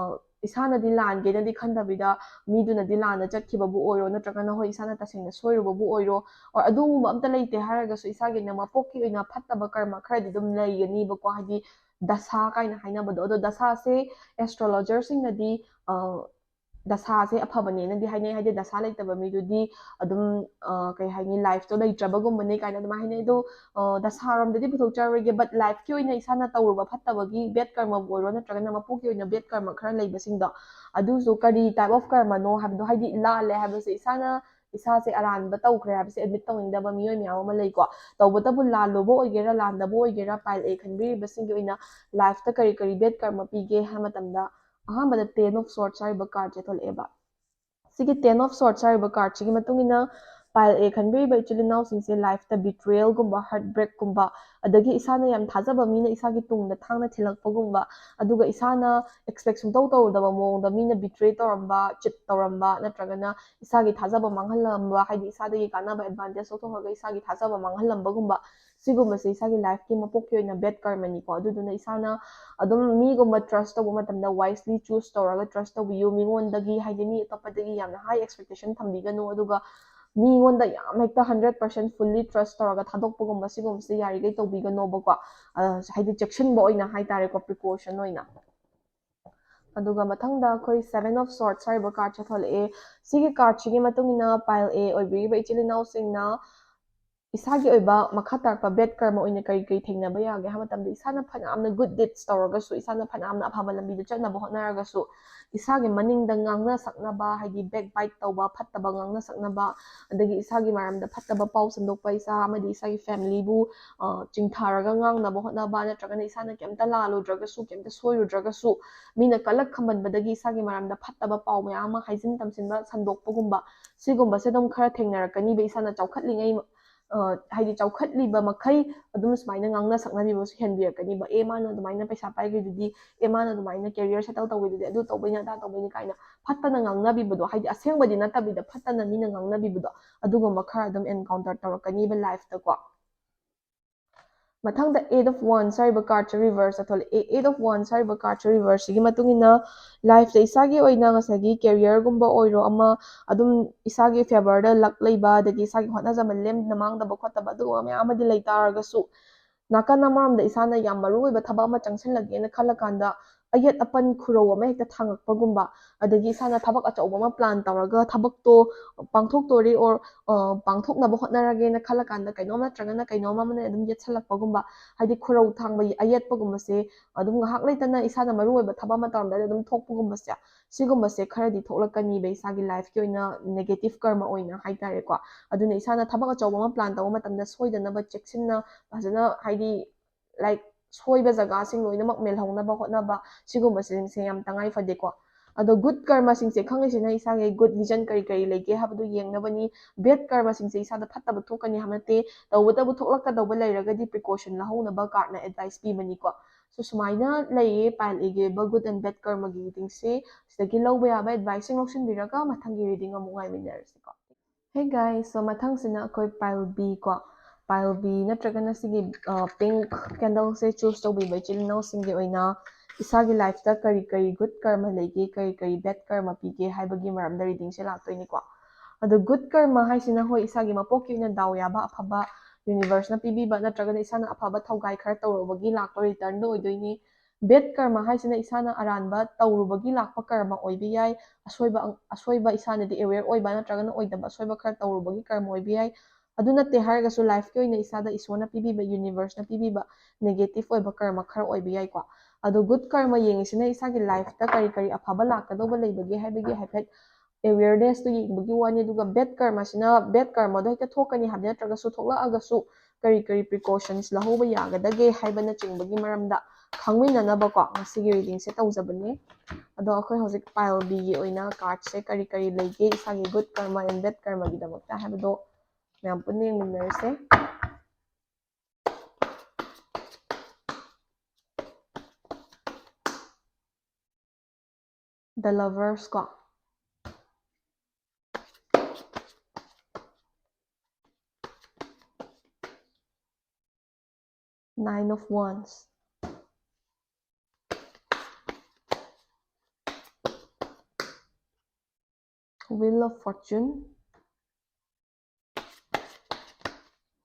ꯏꯁꯥꯅꯗꯤ ꯂꯥꯟꯒꯦꯅꯗꯤ ꯈꯟꯗꯕꯤꯗ ꯃꯤꯗꯨꯅꯗꯤ ꯂꯥꯟꯅ ꯆꯠꯈꯤꯕꯕꯨ ꯑꯣꯏꯔꯣ, ꯅꯠꯇ꯭ꯔꯒꯅ ꯍꯣꯏ, ꯏꯁꯥꯅ ꯇꯁꯦꯡꯅ ꯁꯣꯏꯔꯨꯕꯕꯨ ꯑꯣꯏꯔꯣ, or ꯑꯗꯨꯒꯨꯝꯕ ꯑꯝꯇ ꯂꯩꯇꯦ ꯍꯥꯏꯔꯒꯁꯨ ꯏꯁꯥꯒꯤ ꯑꯣꯏꯅ ꯃꯄꯣꯛꯀꯤ ꯑꯣꯏꯅ ꯐꯠꯇꯕ karma ꯈꯔꯗꯤ ꯑꯗꯨꯝ ꯂꯩꯒꯅꯤꯕꯀꯣ꯫ ꯍꯥꯏꯗꯤ ꯗꯁꯥ ꯀꯥꯏꯅ ꯍꯥꯏꯅꯕꯗꯣ, ꯑꯗꯣ ꯗꯁꯥꯁꯦ astrologerꯁꯤꯡꯅꯗꯤ ꯗꯁꯥꯁꯦ ꯑꯐꯕꯅꯦꯅꯗꯤ ꯍꯥꯏꯅꯩ꯫ ꯍꯥꯏꯗꯤ ꯗꯁꯥ ꯂꯩꯇꯕ ꯃꯤꯗꯨꯗꯤ ꯑꯗꯨꯝ ꯀꯩ ꯍꯥꯏꯅꯤ, ꯂꯥꯏꯐꯇꯣ ꯂꯩꯇ꯭ꯔꯕꯒꯨꯝꯕꯅꯦ ꯀꯥꯏꯅ ꯑꯗꯨꯃꯥꯏꯅ ꯍꯥꯏꯅꯩ꯫ ꯑꯗꯣ ꯗꯁꯥꯔꯣꯝꯗꯗꯤ ꯄꯨꯊꯣꯛꯆꯔꯣꯏꯒꯦ, but ꯂꯥꯏꯐꯀꯤ ꯑꯣꯏꯅ ꯏꯁꯥꯅ ꯇꯧꯔꯨꯕ ꯐꯠꯇꯕꯒꯤ ꯕꯦꯠ ꯀꯔꯃꯕꯨ ꯑꯣꯏꯔꯣ, ꯅꯠꯇ꯭ꯔꯒꯅ ꯃꯄꯣꯛꯀꯤ ꯑꯣꯏꯅ ꯕꯦꯠ ꯀꯔꯃ ꯈꯔ ꯂꯩꯕꯁꯤꯡꯗꯣ, ꯑꯗꯨꯁꯨ ꯀꯔꯤ type of ꯀꯔꯃꯅꯣ ꯍꯥꯏꯕꯗꯣ, ꯍꯥꯏꯗꯤ ꯂꯥꯜꯂꯦ ꯍꯥꯏꯕꯁꯦ, ꯏꯁꯥꯅ ꯏꯁꯥꯁꯦ ꯑꯔꯥꯟꯕ ꯇꯧꯈ꯭ꯔꯦ ꯍꯥꯏꯕꯁꯦ ꯑꯦꯗꯃꯤꯠ ꯇꯧꯅꯤꯡꯗꯕ ꯃꯤꯑꯣꯏ ꯃꯌꯥꯝ ꯑꯃ ꯂꯩꯀꯣ꯫ ꯇꯧꯕꯇꯕꯨ ꯂꯥꯜꯂꯨꯕ ꯑꯣꯏꯒꯦꯔꯥ ꯂꯥꯟꯗꯕ ꯑꯣꯏꯒꯦꯔꯥ, ꯄꯥꯏꯜ ꯑꯦ ꯈꯟꯕꯤꯔꯤꯕꯁꯤꯡꯒꯤ ꯑꯣꯏꯅ ꯂꯥꯏꯐꯇ ꯀꯔꯤ ꯀꯔꯤ ꯕꯦꯠ ꯀꯔꯃ ꯄꯤꯒꯦ ꯍꯥꯏꯕ ꯃꯇꯝꯗ, ꯑꯍꯥꯟꯕꯗ ꯇꯦꯟ ꯑꯣꯐ ꯁꯣꯔꯠꯁ ꯍꯥꯏꯔꯤꯕ ꯀꯥꯔꯠꯁꯦ ꯊꯣꯛꯂꯛꯑꯦꯕ꯫ ꯁꯤꯒꯤ ꯇꯦꯟ ꯑꯣꯐ ꯁꯣꯔꯠꯁ ꯍꯥꯏꯔꯤꯕ ꯀꯥꯔꯠꯁꯤꯒꯤ ꯃꯇꯨꯡ ꯏꯟꯅ ꯄꯥꯏꯜ ꯑꯦ ꯈꯟꯕꯤꯔꯤꯕ ꯏꯆꯤꯜ ꯏꯅꯥꯎꯁꯤꯡꯁꯦ ꯂꯥꯏꯐꯇ ꯕꯤꯇ꯭ꯔꯦꯜꯒꯨꯝꯕ, ꯍꯥꯔꯠ ꯕ꯭ꯔꯦꯛꯀꯨꯝꯕ, ꯑꯗꯒꯤ ꯏꯁꯥꯅ ꯌꯥꯝ ꯊꯥꯖꯕ ꯃꯤꯅ ꯏꯁꯥꯒꯤ ꯇꯨꯡꯗ ꯊꯥꯡꯅ ꯊꯤꯜꯂꯛꯄꯒꯨꯝꯕ, ꯑꯗꯨꯒ ꯏꯁꯥꯅ ꯑꯦꯛꯁꯄꯦꯛ ꯁꯨꯡꯇꯧ ꯇꯧꯔꯨꯗꯕ ꯃꯑꯣꯡꯗ ꯃꯤꯅ ꯕꯤꯇ꯭ꯔꯦ ꯇꯧꯔꯝꯕ, ꯆꯤꯠ ꯇꯧꯔꯝꯕ, ꯅꯠꯇ꯭ꯔꯒꯅ ꯏꯁꯥꯒꯤ ꯊꯥꯖꯕ ꯃꯥꯡꯍꯜꯂꯝꯕ, ꯍꯥꯏꯗꯤ ꯏꯁꯥꯗꯒꯤ ꯀꯥꯟꯅꯕ ꯑꯦꯗꯚꯥꯟꯇꯦꯖ ꯂꯧꯊꯣꯛꯈ꯭ꯔꯒ ꯏꯁꯥꯒꯤ ꯊꯥꯖꯕ ꯃꯥꯡꯍꯜꯂꯝꯕꯒꯨꯝꯕ, ꯁꯤꯒꯨꯝꯕꯁꯦ ꯏꯁꯥꯒꯤ ꯂꯥꯏꯐꯀꯤ ꯃꯄꯣꯛꯀꯤ ꯑꯣꯏꯅ ꯕꯦꯠ ꯀꯔꯃꯅꯤꯀꯣ꯫ ꯑꯗꯨꯗꯨꯅ ꯏꯁꯥꯅ ꯑꯗꯨꯝ ꯃꯤꯒꯨꯝꯕ ꯇ꯭ꯔꯁ ꯇꯧꯕ ꯃꯇꯝꯗ ꯋꯥꯏꯁꯂꯤ ꯆꯨꯁ ꯇꯧꯔꯒ ꯇ꯭ꯔꯁ ꯇꯧꯕꯤꯌꯨ꯫ ꯃꯤꯉꯣꯟꯗꯒꯤ, ꯍꯥꯏꯗꯤ ꯃꯤ ꯑꯇꯣꯞꯄꯗꯒꯤ ꯌꯥꯝꯅ ꯍꯥꯏ ꯑꯦꯛꯁꯄꯦꯛꯇꯦꯁꯟ ꯊꯝꯕꯤꯒꯅꯨ, ꯑꯗꯨꯒ ꯃꯤꯉꯣꯟꯗ ꯌꯥꯝ ꯍꯦꯛꯇ ꯍꯟꯗ꯭ꯔꯦꯠ ꯄꯥꯔꯁꯦꯟ ꯐꯨꯜꯂꯤ ꯇ꯭ꯔꯁ ꯇꯧꯔꯒ ꯊꯥꯗꯣꯛꯄꯒꯨꯝꯕ ꯁꯤꯒꯨꯝꯕꯁꯦ ꯌꯥꯔꯤꯈꯩ ꯇꯧꯕꯤꯒꯅꯣꯕꯀꯣ꯫ ꯑ, ꯍꯥꯏꯗꯤ ꯆꯦꯛꯁꯤꯟꯕ ꯑꯣꯏꯅ ꯍꯥꯏꯇꯥꯔꯦꯀꯣ, ꯄ꯭ꯔꯤꯀꯣꯁꯟ ꯑꯣꯏꯅ꯫ ꯑꯗꯨꯒ ꯃꯊꯪꯗ ꯑꯩꯈꯣꯏ ꯁꯦꯚꯦꯟ ꯑꯣꯐ ꯁꯣꯔꯠꯁ ꯍꯥꯏꯔꯤꯕ ꯀꯥꯔꯠꯁꯦ ꯊꯣꯛꯂꯛꯑꯦ꯫ ꯁꯤꯒꯤ ꯀꯥꯔꯠꯁꯤꯒꯤ ꯃꯇꯨꯡ ꯏꯟꯅ ꯄꯥꯏꯜ ꯑꯦ ꯑꯣꯏꯕꯤꯔꯤꯕ ꯏꯆꯤꯜ ꯏꯅꯥꯎꯁꯤꯡꯅ ꯏꯁꯥꯒꯤ ꯑꯣꯏꯕ ꯃꯈꯥ ꯇꯥꯔꯛꯄ ꯕꯦꯠ ꯀꯔꯃ ꯑꯣꯏꯅ ꯀꯔꯤ ꯀꯔꯤ ꯊꯦꯡꯅꯕ ꯌꯥꯒꯦ ꯍꯥꯏꯕ ꯃꯇꯝꯗ, ꯏꯁꯥꯅ ꯐꯅꯌꯥꯝꯅ ꯒꯨꯗ ꯗꯤꯠꯁ ꯇꯧꯔꯒꯁꯨ, ꯏꯁꯥꯅ ꯐꯅꯌꯥꯝꯅ ꯑꯐꯕ ꯂꯝꯕꯤꯗ ꯆꯠꯅꯕ ꯍꯣꯠꯅꯔꯒꯁꯨ, ꯏꯁꯥꯒꯤ ꯃꯅꯤꯡꯗ ꯉꯥꯡꯅ ꯁꯛꯅꯕ, ꯍꯥꯏꯗꯤ ꯕꯦꯛ ꯕꯥꯏꯠ ꯇꯧꯕ, ꯐꯠꯇꯕ ꯉꯥꯡꯅ ꯁꯛꯅꯕ, ꯑꯗꯒꯤ ꯏꯁꯥꯒꯤ ꯃꯔꯝꯗ ꯐꯠꯇꯕ ꯄꯥꯎ ꯁꯟꯗꯣꯛꯄ, ꯏꯁꯥ ꯑꯃꯗꯤ ꯏꯁꯥꯒꯤ ꯐꯦꯃꯤꯂꯤꯕꯨ, ꯑ, ꯆꯤꯡꯊꯔꯒ ꯉꯥꯡꯅꯕ ꯍꯣꯠꯅꯕ, ꯅꯠꯇ꯭ꯔꯒꯅ ꯏꯁꯥꯅ ꯀꯩꯝꯇ ꯂꯥꯜꯂꯨꯗ꯭ꯔꯒꯁꯨ, ꯀꯩꯝꯇ ꯁꯣꯏꯔꯨꯗ꯭ꯔꯒꯁꯨ, ꯃꯤꯅ ꯀꯜꯂꯛ ꯈꯝꯕꯟꯕꯗꯒꯤ ꯏꯁꯥꯒꯤ ꯃꯔꯝꯗ ꯐꯠꯇꯕ ꯄꯥꯎ ꯃꯌꯥꯝ ꯑꯃ ꯍꯥꯏꯖꯤꯟ ꯇꯝꯁꯤꯟꯕ, ꯁꯟꯗꯣꯛꯄꯒꯨꯝꯕ, ꯁꯤꯒꯨꯝꯕꯁꯦ ꯑꯗꯨꯝ ꯈꯔ ꯊꯦꯡꯅꯔꯛꯀꯅꯤꯕ꯫ ꯏꯁꯥꯅ ꯆꯥꯎꯈꯠꯂꯤꯉꯩ, ꯑ, ꯍꯥꯏꯗꯤ ꯆꯥꯎꯈꯠꯂꯤꯕ ꯃꯈꯩ ꯑꯗꯨꯝ ꯁꯨꯃꯥꯏꯅ ꯉꯥꯡꯅ ꯁꯛꯅꯕꯤꯕꯁꯨ ꯍꯦꯟꯕꯤꯔꯛꯀꯅꯤꯕ꯫ "ꯑꯦ, ꯃꯥꯅ ꯑꯗꯨꯃꯥꯏꯅ ꯄꯩꯁꯥ ꯄꯥꯏꯈ꯭ꯔꯤꯗꯨꯗꯤ, ꯑꯦ, ꯃꯥꯅ ꯑꯗꯨꯃꯥꯏꯅ ꯀꯦꯔꯤꯌꯔ ꯁꯦꯇꯜ ꯇꯧꯈ꯭ꯔꯤꯗꯨꯗꯤ, ꯑꯗꯨ ꯇꯧꯕꯩꯅꯦ, ꯑꯗꯥ ꯇꯧꯕꯩꯅꯦ" ꯀꯥꯏꯅ ꯐꯠꯇꯅ ꯉꯥꯡꯅꯕꯤꯕꯗꯣ, ꯍꯥꯏꯗꯤ ꯑꯁꯦꯡꯕꯗꯤ ꯅꯠꯇꯕꯤꯗ ꯐꯠꯇꯅ ꯃꯤꯅ ꯉꯥꯡꯅꯕꯤꯕꯗꯣ, ꯑꯗꯨꯒꯨꯝꯕ ꯈꯔ ꯑꯗꯨꯝ ꯑꯦꯟꯀꯥꯎꯟꯇꯔ ꯇꯧꯔꯛꯀꯅꯤꯕ ꯂꯥꯏꯐꯇꯀꯣ꯫ ꯃꯊꯪꯗ ꯑꯩꯠ ꯑꯣꯐ ꯋꯥꯟꯁ ꯍꯥꯏꯔꯤꯕ ꯀꯥꯔꯠꯁꯦ ꯔꯤꯚꯔꯁꯇ ꯊꯣꯛꯂꯛꯑꯦ꯫ ꯑꯩꯠ ꯑꯣꯐ ꯋꯥꯟꯁ ꯍꯥꯏꯔꯤꯕ ꯀꯥꯔꯠꯁꯦ ꯔꯤꯚꯔꯁꯁꯤꯒꯤ ꯃꯇꯨꯡ ꯏꯟꯅ ꯂꯥꯏꯐꯇ ꯏꯁꯥꯒꯤ ꯑꯣꯏꯅ ꯉꯁꯥꯏꯒꯤ ꯀꯦꯔꯤꯌꯔꯒꯨꯝꯕ ꯑꯣꯏꯔꯣ ꯑꯃ, ꯑꯗꯨꯝ ꯏꯁꯥꯒꯤ ꯐꯦꯚꯔꯗ ꯂꯛ ꯂꯩꯕ, ꯑꯗꯒꯤ ꯏꯁꯥꯒꯤ ꯍꯣꯠꯅꯖꯃꯟ ꯂꯦꯝꯅ ꯃꯥꯡꯗꯕ ꯈꯣꯠꯇꯕ ꯑꯗꯨꯒꯨꯝꯕ ꯃꯌꯥꯝ ꯑꯃꯗꯤ ꯂꯩ ꯇꯥꯔꯒꯁꯨ, ꯅꯥꯀꯟ ꯑꯃꯔꯣꯝꯗ ꯏꯁꯥꯅ ꯌꯥꯝ ꯃꯔꯨ ꯑꯣꯏꯕ ꯊꯕꯛ ꯑꯃ ꯆꯪꯁꯤꯜꯂꯒꯦꯅ ꯈꯜꯂꯀꯥꯟꯗ, ꯑꯌꯦꯠ ꯑꯄꯟ ꯈꯨꯔꯧ ꯑꯃ ꯍꯦꯛꯇ ꯊꯥꯡꯉꯛꯄꯒꯨꯝꯕ, ꯑꯗꯒꯤ ꯏꯁꯥꯅ ꯊꯕꯛ ꯑꯆꯧꯕ ꯑꯃ plan ꯇꯧꯔꯒ ꯊꯕꯛꯇꯣ ꯄꯥꯡꯊꯣꯛꯇꯣꯔꯦ or ꯄꯥꯡꯊꯣꯛꯅꯕ ꯍꯣꯠꯅꯔꯒꯦꯅ ꯈꯜꯂꯀꯥꯟꯗ ꯀꯩꯅꯣꯝ ꯅꯠꯇ꯭ꯔꯒꯅ ꯀꯩꯅꯣꯝ ꯑꯃꯅ ꯑꯗꯨꯝ ꯌꯦꯠꯁꯜꯂꯛꯄꯒꯨꯝꯕ, ꯍꯥꯏꯗꯤ ꯈꯨꯔꯧ ꯊꯥꯡꯕ ꯑꯌꯦꯠꯄꯒꯨꯝꯕꯁꯦ ꯑꯗꯨꯝ ꯉꯥꯏꯍꯥꯛ ꯂꯩꯇꯅ ꯏꯁꯥꯅ ꯃꯔꯨ ꯑꯣꯏꯕ ꯊꯕꯛ ꯑꯃ ꯇꯧꯔꯝꯗꯥꯏꯗ ꯑꯗꯨꯝ ꯊꯣꯛꯄꯒꯨꯝꯕꯁꯦ, ꯁꯤꯒꯨꯝꯕꯁꯦ ꯈꯔꯗꯤ ꯊꯣꯛꯂꯛꯀꯅꯤꯕ ꯏꯁꯥꯒꯤ lifeꯀꯤ ꯑꯣꯏꯅ negative ꯀꯔꯃ ꯑꯣꯏꯅ ꯍꯥꯏꯇꯥꯔꯦꯀꯣ꯫ ꯑꯗꯨꯅ ꯏꯁꯥꯅ ꯊꯕꯛ ꯑꯆꯧꯕ ꯑꯃ plan ꯇꯧꯕ ꯃꯇꯝꯗ ꯁꯣꯏꯗꯅꯕ ꯆꯦꯛꯁꯤꯟꯅ ꯐꯖꯅ ꯍꯥꯏꯗꯤ like ꯁꯣꯏꯕ ꯖꯒꯥꯁꯤꯡ ꯂꯣꯏꯅꯃꯛ ꯃꯦꯜꯍꯧꯅꯕ ꯍꯣꯠꯅꯕ, ꯁꯤꯒꯨꯝꯕꯁꯤꯡꯁꯦ ꯌꯥꯝ ꯇꯉꯥꯏ ꯐꯗꯦꯀꯣ꯫ ꯑꯗꯣ good ꯀꯔꯃꯁꯤꯡꯁꯦ ꯈꯪꯉꯤꯁꯤꯅ ꯏꯁꯥꯒꯤ good vision ꯀꯔꯤ ꯀꯔꯤ ꯂꯩꯒꯦ ꯍꯥꯏꯕꯗꯨ ꯌꯦꯡꯅꯕꯅꯤ꯫ Bad ꯀꯔꯃꯁꯤꯡꯁꯦ ꯏꯁꯥꯗ ꯐꯠꯇꯕ ꯊꯣꯛꯀꯅꯤ ꯍꯥꯏꯕ ꯅꯠꯇꯦ, ꯇꯧꯕꯇꯕꯨ ꯊꯣꯛꯂꯛꯀꯗꯧꯕ ꯂꯩꯔꯒꯗꯤ precaution ꯂꯧꯍꯧꯅꯕ cardꯅ advice ꯄꯤꯕꯅꯤꯀꯣ꯫ So ꯁꯨꯃꯥꯏꯅ ꯂꯩꯌꯦ pile Aꯒꯤ ꯑꯣꯏꯕ good and bad ꯀꯔꯃꯒꯤ readingꯁꯦ꯫ ꯁꯤꯗꯒꯤ ꯂꯧꯕ ꯌꯥꯕ adviceꯁꯤꯡ ꯂꯧꯁꯤꯟꯕꯤꯔꯒ ꯃꯊꯪꯒꯤ reading ꯑꯃꯨꯛ ꯉꯥꯏꯃꯤꯟꯅꯔꯁꯤꯀꯣ꯫ Hey guys, so ꯃꯊꯪꯁꯤꯅ ꯑꯩꯈꯣꯏ pile B ꯀꯣ, pile B ꯅꯠꯇ꯭ꯔꯒꯅ ꯁꯤꯒꯤ pink candleꯁꯦ choose ꯇꯧꯕꯤꯕ ꯏꯆꯤꯜ ꯏꯅꯥꯎꯁꯤꯡꯒꯤ ꯑꯣꯏꯅ ꯏꯁꯥꯒꯤ lifeꯇ ꯀꯔꯤ ꯀꯔꯤ good ꯀꯔꯃ ꯂꯩꯒꯦ, ꯀꯔꯤ ꯀꯔꯤ bad ꯀꯔꯃ ꯄꯤꯒꯦ ꯍꯥꯏꯕꯒꯤ ꯃꯔꯝꯗ readingꯁꯦ ꯂꯥꯛꯇꯣꯏꯅꯤꯀꯣ꯫ ꯑꯗꯣ good ꯀꯔꯃ ꯍꯥꯏꯁꯤꯅ ꯍꯣꯏ ꯏꯁꯥꯒꯤ ꯃꯄꯣꯛꯀꯤ ꯑꯣꯏꯅ ꯗꯥꯎ ꯌꯥꯕ, ꯑꯐꯕ, universeꯅ ꯄꯤꯕꯤꯕ ꯅꯠꯇ꯭ꯔꯒꯅ ꯏꯁꯥꯅ ꯑꯐꯕ ꯊꯧꯒꯥꯏ ꯈꯔ ꯇꯧꯔꯨꯕꯒꯤ ꯂꯥꯛꯄ returnꯗꯣ ꯑꯣꯏꯗꯣꯏꯅꯤ꯫ Bad ꯀꯔꯃ ꯍꯥꯏꯁꯤꯅ ꯏꯁꯥꯅ ꯑꯔꯥꯟꯕ ꯇꯧꯔꯨꯕꯒꯤ ꯂꯥꯛꯄ ꯀꯔꯃ ꯑꯣꯏꯕ ꯌꯥꯏ, ꯑꯁꯣꯏꯕ ꯑꯁꯣꯏꯕ ꯏꯁꯥꯅꯗꯤ aware ꯑꯣꯏꯕ ꯅꯠꯇ꯭ꯔꯒꯅ ꯑꯣꯏꯗꯕ ꯑꯁꯣꯏꯕ ꯈꯔ ꯇꯧꯔꯨꯕꯒꯤ ꯀꯔꯃ ꯑꯣꯏꯕ ꯌꯥꯏ꯫ ꯑꯗꯨ ꯅꯠꯇꯦ ꯍꯥꯏꯔꯒꯁꯨ lifeꯀꯤ ꯑꯣꯏꯅ ꯏꯁꯥꯗ ꯏꯁꯣꯔꯅ ꯄꯤꯕꯤꯕ, universeꯅ ꯄꯤꯕꯤꯕ negative ꯑꯣꯏꯕ ꯀꯔꯃ ꯈꯔ ꯑꯣꯏꯕ ꯌꯥꯏꯀꯣ꯫ ꯑꯗꯣ good ꯀꯔꯃ ꯌꯦꯡꯉꯤꯁꯤꯅ ꯏꯁꯥꯒꯤ lifeꯇ ꯀꯔꯤ ꯀꯔꯤ ꯑꯐꯕ ꯂꯥꯛꯀꯗꯧꯕ ꯂꯩꯕꯒꯦ ꯍꯥꯏꯕꯒꯤ ꯍꯥꯏꯐꯦꯠ awarenessꯇꯨ ꯌꯦꯡꯕꯒꯤ ꯋꯥꯅꯤ꯫ ꯑꯗꯨꯒ bad ꯀꯔꯃꯁꯤꯅ bad ꯀꯔꯃꯗꯣ ꯍꯦꯛꯇ ꯊꯣꯛꯀꯅꯤ ꯍꯥꯏꯕꯗꯤ ꯅꯠꯇ꯭ꯔꯒꯁꯨ ꯊꯣꯛꯂꯛꯑꯒꯁꯨ ꯀꯔꯤ ꯀꯔꯤ precautions ꯂꯧꯍꯧꯕ ꯌꯥꯒꯗꯒꯦ ꯍꯥꯏꯕꯅꯆꯤꯡꯕꯒꯤ ꯃꯔꯝꯗ ꯈꯪꯃꯤꯟꯅꯅꯕꯀꯣ ꯉꯁꯤꯒꯤ readingꯁꯦ ꯇꯧꯖꯕꯅꯦ꯫ ꯑꯗꯣ ꯑꯩꯈꯣꯏ ꯍꯧꯖꯤꯛ pile Bꯒꯤ ꯑꯣꯏꯅ cardꯁꯦ ꯀꯔꯤ ꯀꯔꯤ ꯂꯩꯒꯦ, ꯏꯁꯥꯒꯤ good ꯀꯔꯃ and bad ꯀꯔꯃꯒꯤꯗꯃꯛꯇ ꯍꯥꯏꯕꯗꯣ ꯃꯌꯥꯝ ꯄꯨꯟꯅ ꯌꯦꯡꯃꯤꯟꯅꯔꯁꯦ꯫ The Lovers ꯀꯣ꯫ Nine of Wands. Wheel of Fortune.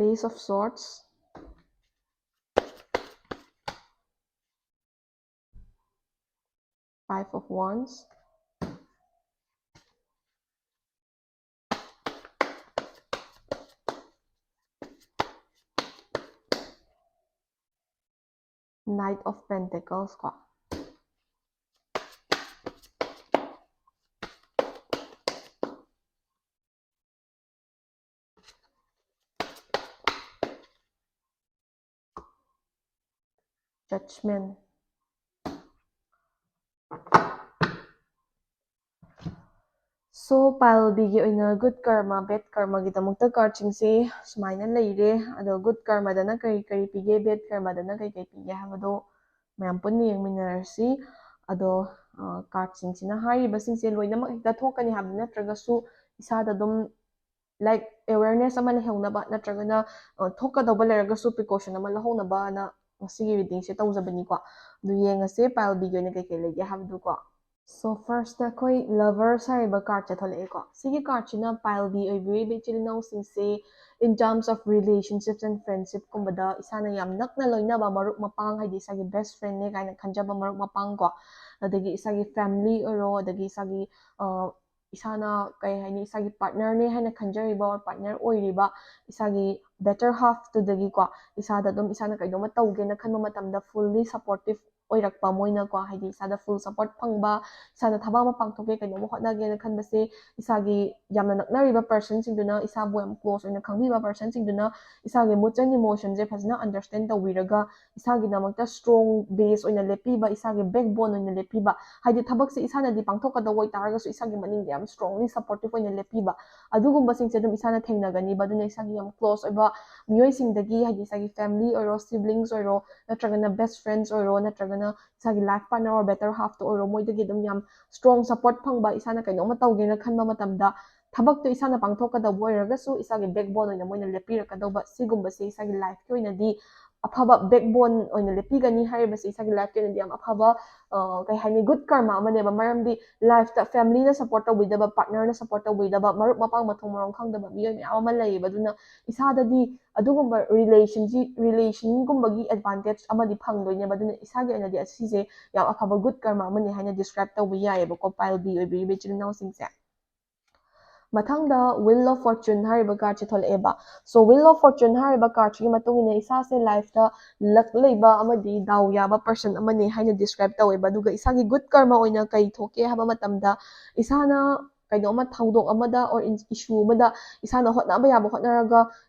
Ace of Swords, Five of Wands, Knight of Pentacles ꯀꯣ꯫ Judgment. So, pile Bꯒꯤ ꯑꯣꯏꯅ good karma, bad karmaꯒꯤꯗꯃꯛꯇ cardꯁꯤꯡꯁꯦ ꯁꯨꯃꯥꯏꯅ ꯂꯩꯔꯦ꯫ ꯑꯗꯣ good karmaꯗꯅ ꯀꯔꯤ ꯀꯔꯤ ꯄꯤꯒꯦ, bad karmaꯗꯅ ꯀꯔꯤ ꯀꯔꯤ ꯄꯤꯒꯦ ꯍꯥꯏꯕꯗꯣ ꯃꯌꯥꯝ ꯄꯨꯟꯅ ꯌꯦꯡꯃꯤꯟꯅꯔꯁꯤ꯫ ꯑꯗꯣ, ꯑ, cardꯁꯤꯡꯁꯤꯅ ꯍꯥꯏꯔꯤꯕꯁꯤꯡꯁꯦ ꯂꯣꯏꯅꯃꯛ ꯍꯦꯛꯇ ꯊꯣꯛꯀꯅꯤ ꯍꯥꯏꯕ ꯅꯠꯇ꯭ꯔꯒꯁꯨ, ꯏꯁꯥꯗ ꯑꯗꯨꯝ, like, awareness ꯑꯃ ꯂꯩꯍꯧꯅꯕ ꯅꯠꯇ꯭ꯔꯒꯅ, ꯑ, ꯊꯣꯛꯀꯗꯧꯕ ꯂꯩꯔꯒꯁꯨ precaution ꯑꯃ ꯂꯧꯍꯧꯅꯕꯅ ꯉꯁꯤꯒꯤ readingꯁꯦ ꯇꯧꯖꯕꯅꯤꯀꯣ꯫ ꯑꯗꯨ ꯌꯦꯡꯉꯁꯦ pile Bꯒꯤ ꯑꯣꯏꯅ ꯀꯩꯀꯩ ꯂꯩꯒꯦ ꯍꯥꯏꯕꯗꯨꯀꯣ꯫ So, firstꯇ ꯑꯩꯈꯣꯏ Lovers ꯍꯥꯏꯔꯤꯕ cardꯁꯦ ꯊꯣꯛꯂꯛꯑꯦꯀꯣ꯫ ꯁꯤꯒꯤ cardꯁꯤꯅ pile B ꯑꯣꯏꯕꯤꯔꯤꯕ ꯏꯆꯤꯜ ꯏꯅꯥꯎꯁꯤꯡꯁꯦ, in terms of relationships and friendshipꯀꯨꯝꯕꯗ ꯏꯁꯥꯅ ꯌꯥꯝ ꯅꯛꯅ ꯂꯣꯏꯅꯕ ꯃꯔꯨꯞ ꯃꯄꯥꯡ, ꯍꯥꯏꯗꯤ ꯏꯁꯥꯒꯤ best friendꯅꯦ ꯀꯥꯏꯅ ꯈꯟꯖꯕ ꯃꯔꯨꯞ ꯃꯄꯥꯡ ꯀꯣ, ꯑꯗꯒꯤ ꯏꯁꯥꯒꯤ family ꯑꯣꯏꯔꯣ, ꯑꯗꯒꯤ ꯏꯁꯥꯒꯤ, ꯑ, ꯏꯁꯥꯅ, ꯀꯩ ꯍꯥꯏꯅꯤ, ꯏꯁꯥꯒꯤ partnerꯅꯦ ꯍꯥꯏꯅ ꯈꯟꯖꯔꯤꯕ or partner ꯑꯣꯏꯔꯤꯕ ꯏꯁꯥꯒꯤ better halfꯇꯨꯗꯒꯤꯀꯣ, ꯏꯁꯥꯗ ꯑꯗꯨꯝ, ꯏꯁꯥꯅ ꯀꯩꯅꯣꯝꯃ ꯇꯧꯒꯦꯅ ꯈꯟꯕ ꯃꯇꯝꯗ fully supportive ꯑꯣꯏꯔꯛꯄ ꯃꯣꯏꯅꯀꯣ, ꯍꯥꯏꯗꯤ ꯏꯁꯥꯗ full support ꯐꯪꯕ, ꯏꯁꯥꯅ ꯊꯕꯛ ꯑꯃ ꯄꯥꯡꯊꯣꯛꯀꯦ, ꯀꯩꯅꯣꯝꯃ ꯍꯣꯠꯅꯒꯦꯅ ꯈꯟꯕꯁꯦ, ꯏꯁꯥꯒꯤ ꯌꯥꯝꯅ ꯅꯛꯅꯔꯤꯕ personꯁꯤꯡꯗꯨꯅ, ꯏꯁꯥꯕꯨ ꯌꯥꯝ close ꯑꯣꯏꯅ ꯈꯪꯕꯤꯕ personꯁꯤꯡꯗꯨꯅ ꯏꯁꯥꯒꯤ moods and emotionꯁꯦ ꯐꯖꯅ understand ꯇꯧꯕꯤꯔꯒ, ꯏꯁꯥꯒꯤꯗꯃꯛꯇ strong base ꯑꯣꯏꯅ ꯂꯦꯞꯄꯤꯕ, ꯏꯁꯥꯒꯤ backbone ꯑꯣꯏꯅ ꯂꯦꯞꯄꯤꯕ, ꯍꯥꯏꯗꯤ ꯊꯕꯛꯁꯦ ꯏꯁꯥꯅꯗꯤ ꯄꯥꯡꯊꯣꯛꯀꯗꯧꯕ ꯑꯣꯏꯇꯥꯔꯒꯁꯨ ꯏꯁꯥꯒꯤ ꯃꯅꯤꯡꯗ ꯌꯥꯝ strongly supportive ꯑꯣꯏꯅ ꯂꯦꯞꯄꯤꯕ, ꯑꯗꯨꯒꯨꯝꯕꯁꯤꯡꯁꯦ ꯑꯗꯨꯝ ꯏꯁꯥꯅ ꯊꯦꯡꯅꯒꯅꯤꯕ꯫ ꯑꯗꯨꯅ ꯏꯁꯥꯒꯤ ꯌꯥꯝ close ꯑꯣꯏꯕ ꯃꯤꯑꯣꯏꯁꯤꯡꯗꯒꯤ, ꯍꯥꯏꯗꯤ ꯏꯁꯥꯒꯤ family ꯑꯣꯏꯔꯣ, siblings ꯑꯣꯏꯔꯣ, ꯅꯠꯇ꯭ꯔꯒꯅ best friends ꯑꯣꯏꯔꯣ, ꯅꯠꯇ꯭ꯔꯒꯅ ꯏꯁꯥꯒꯤ life partner or better halfꯇ ꯑꯣꯏꯔꯣ, ꯃꯣꯏꯗꯒꯤ ꯑꯗꯨꯝ ꯌꯥꯝ strong support ꯐꯪꯕ, ꯏꯁꯥꯅ ꯀꯩꯅꯣꯝꯃ ꯇꯧꯒꯦꯅ ꯈꯟꯕ ꯃꯇꯝꯗ ꯊꯕꯛꯇꯣ ꯏꯁꯥꯅ ꯄꯥꯡꯊꯣꯛꯀꯗꯧꯕ ꯑꯣꯏꯔꯒꯁꯨ ꯏꯁꯥꯒꯤ backbone ꯑꯣꯏꯅ ꯃꯣꯏꯅ ꯂꯦꯞꯄꯤꯔꯛꯀꯗꯧꯕ, ꯁꯤꯒꯨꯝꯕꯁꯦ ꯏꯁꯥꯒꯤ lifeꯀꯤ ꯑꯣꯏꯅꯗꯤ ꯑꯐꯕ backbone ꯑꯣꯏꯅ ꯂꯦꯞꯄꯤꯒꯅꯤ ꯍꯥꯏꯔꯤꯕꯁꯤ ꯏꯁꯥꯒꯤ ꯂꯥꯏꯐꯀꯤ ꯑꯣꯏꯅꯗꯤ ꯌꯥꯝ ꯑꯐꯕ, ꯑ, ꯀꯩ ꯍꯥꯏꯅꯤ, good karma ꯑꯃꯅꯦꯕ꯫ ꯃꯔꯝꯗꯤ ꯂꯥꯏꯐꯇ ꯐꯦꯃꯤꯂꯤꯅ ꯁꯞꯄꯣꯔꯠ ꯇꯧꯕꯤꯗꯕ, ꯄꯥꯔꯠꯅꯔꯅ ꯁꯞꯄꯣꯔꯠ ꯇꯧꯕꯤꯗꯕ, ꯃꯔꯨꯞ ꯃꯄꯥꯡ ꯃꯊꯣꯡ ꯃꯔꯝ ꯈꯪꯗꯕ ꯃꯤꯑꯣꯏ ꯃꯌꯥꯝ ꯑꯃ ꯂꯩꯌꯦꯕ꯫ ꯑꯗꯨꯅ ꯏꯁꯥꯗꯗꯤ ꯑꯗꯨꯒꯨꯝꯕ ꯔꯤꯂꯦꯁꯟꯁꯤ ꯔꯤꯂꯦꯁꯟꯒꯨꯝꯕꯒꯤ ꯑꯦꯗꯚꯥꯟꯇꯦꯖ ꯑꯃꯗꯤ ꯐꯪꯗꯣꯏꯅꯦꯕ꯫ ꯑꯗꯨꯅ ꯏꯁꯥꯒꯤ ꯑꯣꯏꯅꯗꯤ ꯑꯁꯤꯁꯦ ꯌꯥꯝ ꯑꯐꯕ good karma ꯑꯃꯅꯤ ꯍꯥꯏꯅ ꯗꯤꯁꯀ꯭ꯔꯥꯏꯕ ꯇꯧꯕ ꯌꯥꯏꯑꯕꯀꯣ, ꯄꯥꯏꯜ ꯕꯤ ꯑꯣꯏꯕꯤꯔꯤꯕ ꯏꯆꯤꯜ ꯏꯅꯥꯎꯁꯤꯡꯁꯦ꯫ ꯃꯊꯪꯗ Wheel of Fortune ꯍꯥꯏꯔꯤꯕ ꯀꯥꯔꯠꯁꯦ ꯊꯣꯛꯂꯛꯑꯦꯕ꯫ So Wheel of Fortune ꯍꯥꯏꯔꯤꯕ ꯀꯥꯔꯠꯁꯤꯒꯤ ꯃꯇꯨꯡ ꯏꯟꯅ ꯏꯁꯥꯁꯦ ꯂꯥꯏꯐꯇ ꯂꯛ ꯂꯩꯕ ꯑꯃꯗꯤ ꯗꯥꯎ ꯌꯥꯕ ꯄꯔꯁꯟ ꯑꯃꯅꯤ ꯍꯥꯏꯅ ꯗꯤꯁꯀ꯭ꯔꯥꯏꯕ ꯇꯧꯋꯦꯕ꯫ ꯑꯗꯨꯒ ꯏꯁꯥꯒꯤ ꯒꯨꯗ ꯀꯔꯃ ꯑꯣꯏꯅ ꯀꯩ ꯊꯣꯛꯀꯦ ꯍꯥꯏꯕ ꯃꯇꯝꯗ, ꯏꯁꯥꯅ ꯀꯩꯅꯣꯝꯃ ꯊꯧꯗꯣꯛ ꯑꯃꯗ ꯑꯣꯔ ꯏꯁꯨ ꯑꯃꯗ ꯏꯁꯥꯅ ꯍꯣꯠꯅꯕ ꯌꯥꯕ ꯍꯣꯠꯅꯔꯒ